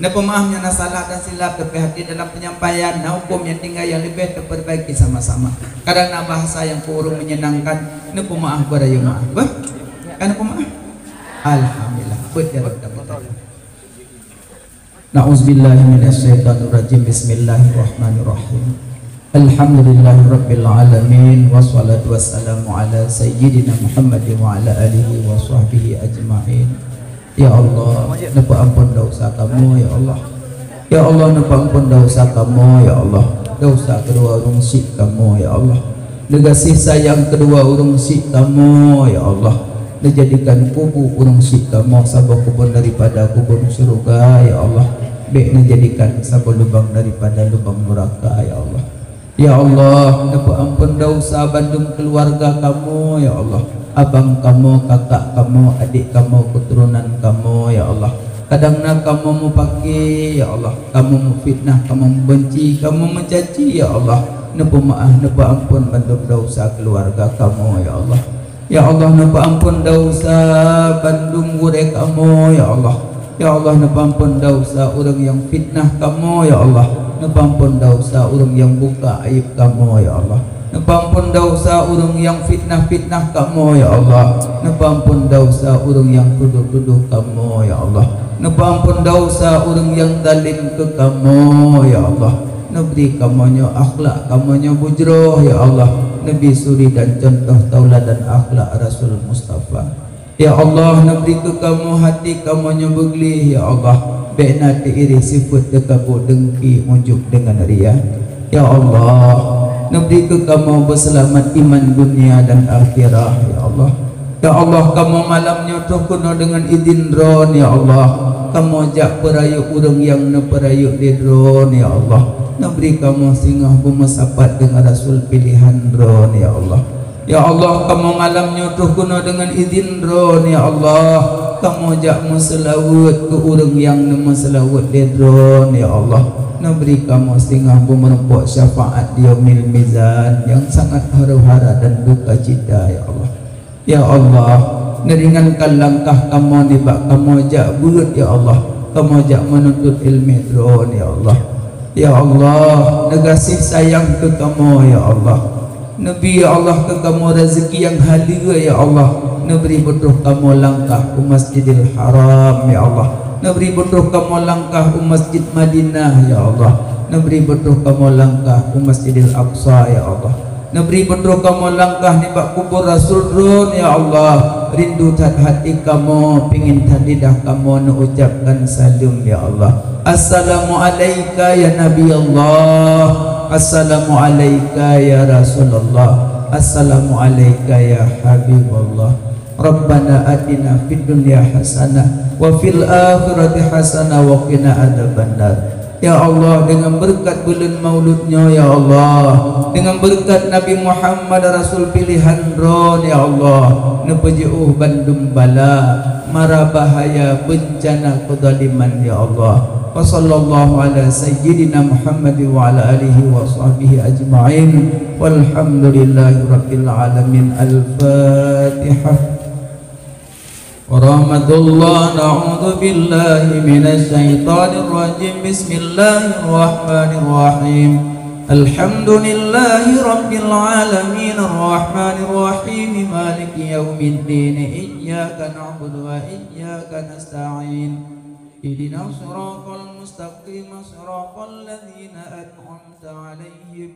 Neupeumaáh nyang na salah dan silap, tapi hati dalam penyampaian, na huköm nyang tinggai nyang leubeh tapeurbaiki sama-sama. Kadang na bahasa nyang keu ureuëng meunyenangkan, neupeumaáh beurayeuk maáh. Beuh? Kan neupeumaáh? Alhamdulillah, buet jaroe tabaca doa. Na'uzubillahi minasyaitonirrajim. Bismillahirrahmanirrahim. Alhamdulillahirabbil alamin, wassalatu wassalamu ala sayyidina Muhammadin wa ala alihi wa sahbihi ajmain. Ya Allah, neupeuamphon desya kamoe, ya Allah. Ya Allah, neupeuamphon desya kamoe, ya Allah. Desya keudua ureuëng syik kamoe, ya Allah. Neugaséh sayang keudua ureuëng syik kamoe, ya Allah. Neujadikan kubu ureuëng syik kamoe saboh kubon daripada kubon syeuruga, ya Allah. Bék neujadikan saboh lubang daripada lubang nuraka, ya Allah. Ya Allah, neupeuamphon desya bandum keuluwarga kamoe, ya Allah. Abang kamoe, kakak kamoe, adék kamoe, keuturonan kamoe, ya Allah. Kadang na kamoe mupake, ya Allah. Kamoe mufitnah, kamoe mubenci, kamoe meucaci, ya Allah. Neupeumaáh, neupeuamphon bandum desya keuluwarga kamoe, ya Allah. Ya Allah, neupeuamphon desya bandum gurée kamoe, ya Allah. Ya Allah, neupeuamphon desya ureuëng nyang fitnah kamoe, ya Allah. Neupeuamphon desya ureuëng nyang buka aéb kamoe, ya Allah. Neupeuamphon desya ureuëng nyang fitnah-fitnah kamoe, ya Allah. Neupeuamphon desya ureuëng nyang tudoh-tudoh kamoe, ya Allah. Neupeuamphon desya ureuëng nyang zalém keu kamoe, ya Allah. Neubri kamoe nyoe akhlak kamoe nyoe beujroh, ya Allah. Neubi suri dan cuntoh tauladan akhlak Rasul Mustafa. Ya Allah, neubri keu kamoe hati kamoe nyoe beugleh, ya Allah. Bék na teuirih sifeuet teukabô, deungki, ujub deungon ria. Ya Allah, neubri keu kamoe beuseulamat iman dunia dan akhirah, ya Allah. Ya Allah, kamoe malam nyoe troh keunoe deungon idhin Droen, ya Allah. Kamoe jak peurayeuk ureuëng nyang neupeurayeuk lé Droen, ya Allah. Neubri kamoe singoh beumeusapat deungon Rasul piléhan Droen, ya Allah. Ya Allah, kamoe malam nyoe troh keunoe deungon idhin Droen, ya Allah. Kamoe jak meuseulaweuet keu ureuëng nyang neumeuseulaweuet lé Droen, ya Allah. Neubri kamoe singoh beumeurumpok syafaat di Yaumil Mizan nyang sangat huru-hara dan dukacita, ya Allah. Ya Allah, neuringankan langkah kamoe nibak kamoe jak beuet, ya Allah. Kamoe jak meununtut iéleumé Droen, ya Allah. Ya Allah, neugaséh sayang keu kamoe, ya Allah. Neubi, ya Allah, keu kamoe rezeki nyang haleue, ya Allah. Neubri beutroh kamoe langkah u Masjidil Haram, ya Allah. Neubri beutroh kamoe langkah u Masjid Madinah, ya Allah. Neubri beutroh kamoe langkah u Masjidil Aqsa, ya Allah. Neubri beutroh kamoe langkah nibak kubur Rasul Droen, ya Allah. Rindu that hati kamoe, pingin that lidah kamoe neuucapkan saleuem, ya Allah. Assalamu'alaika ya Nabi Allah. Assalamu'alaika ya Rasulullah. Assalamu'alaika ya Habiballah. Rabbana atina fid dunya hasanah wa fil akhirati hasanah wa qina adzabannar. Ya Allah, deungon beureukat buleuen Maulud nyoe, ya Allah, deungon beureukat Nabi Muhammad Rasul piléhan Droen, ya Allah, neupeujiôh bandum bala, mara bahaya, beuncana, keuzaliman, ya Allah. Wa sallallahu ala sayyidina Muhammad wa ala alihi wa sahbihi ajma'in. Walhamdulillahi rabbil alamin. Al-Fatihah. ورحمة الله. أعوذ بالله من الشيطان الرجيم. بسم الله الرحمن الرحيم. الحمد لله رب العالمين. الرحمن الرحيم. مالك يوم الدين. إياك نعبد وإياك نستعين. اهدنا الصراط المستقيم. صراط الذين أنعمت عليهم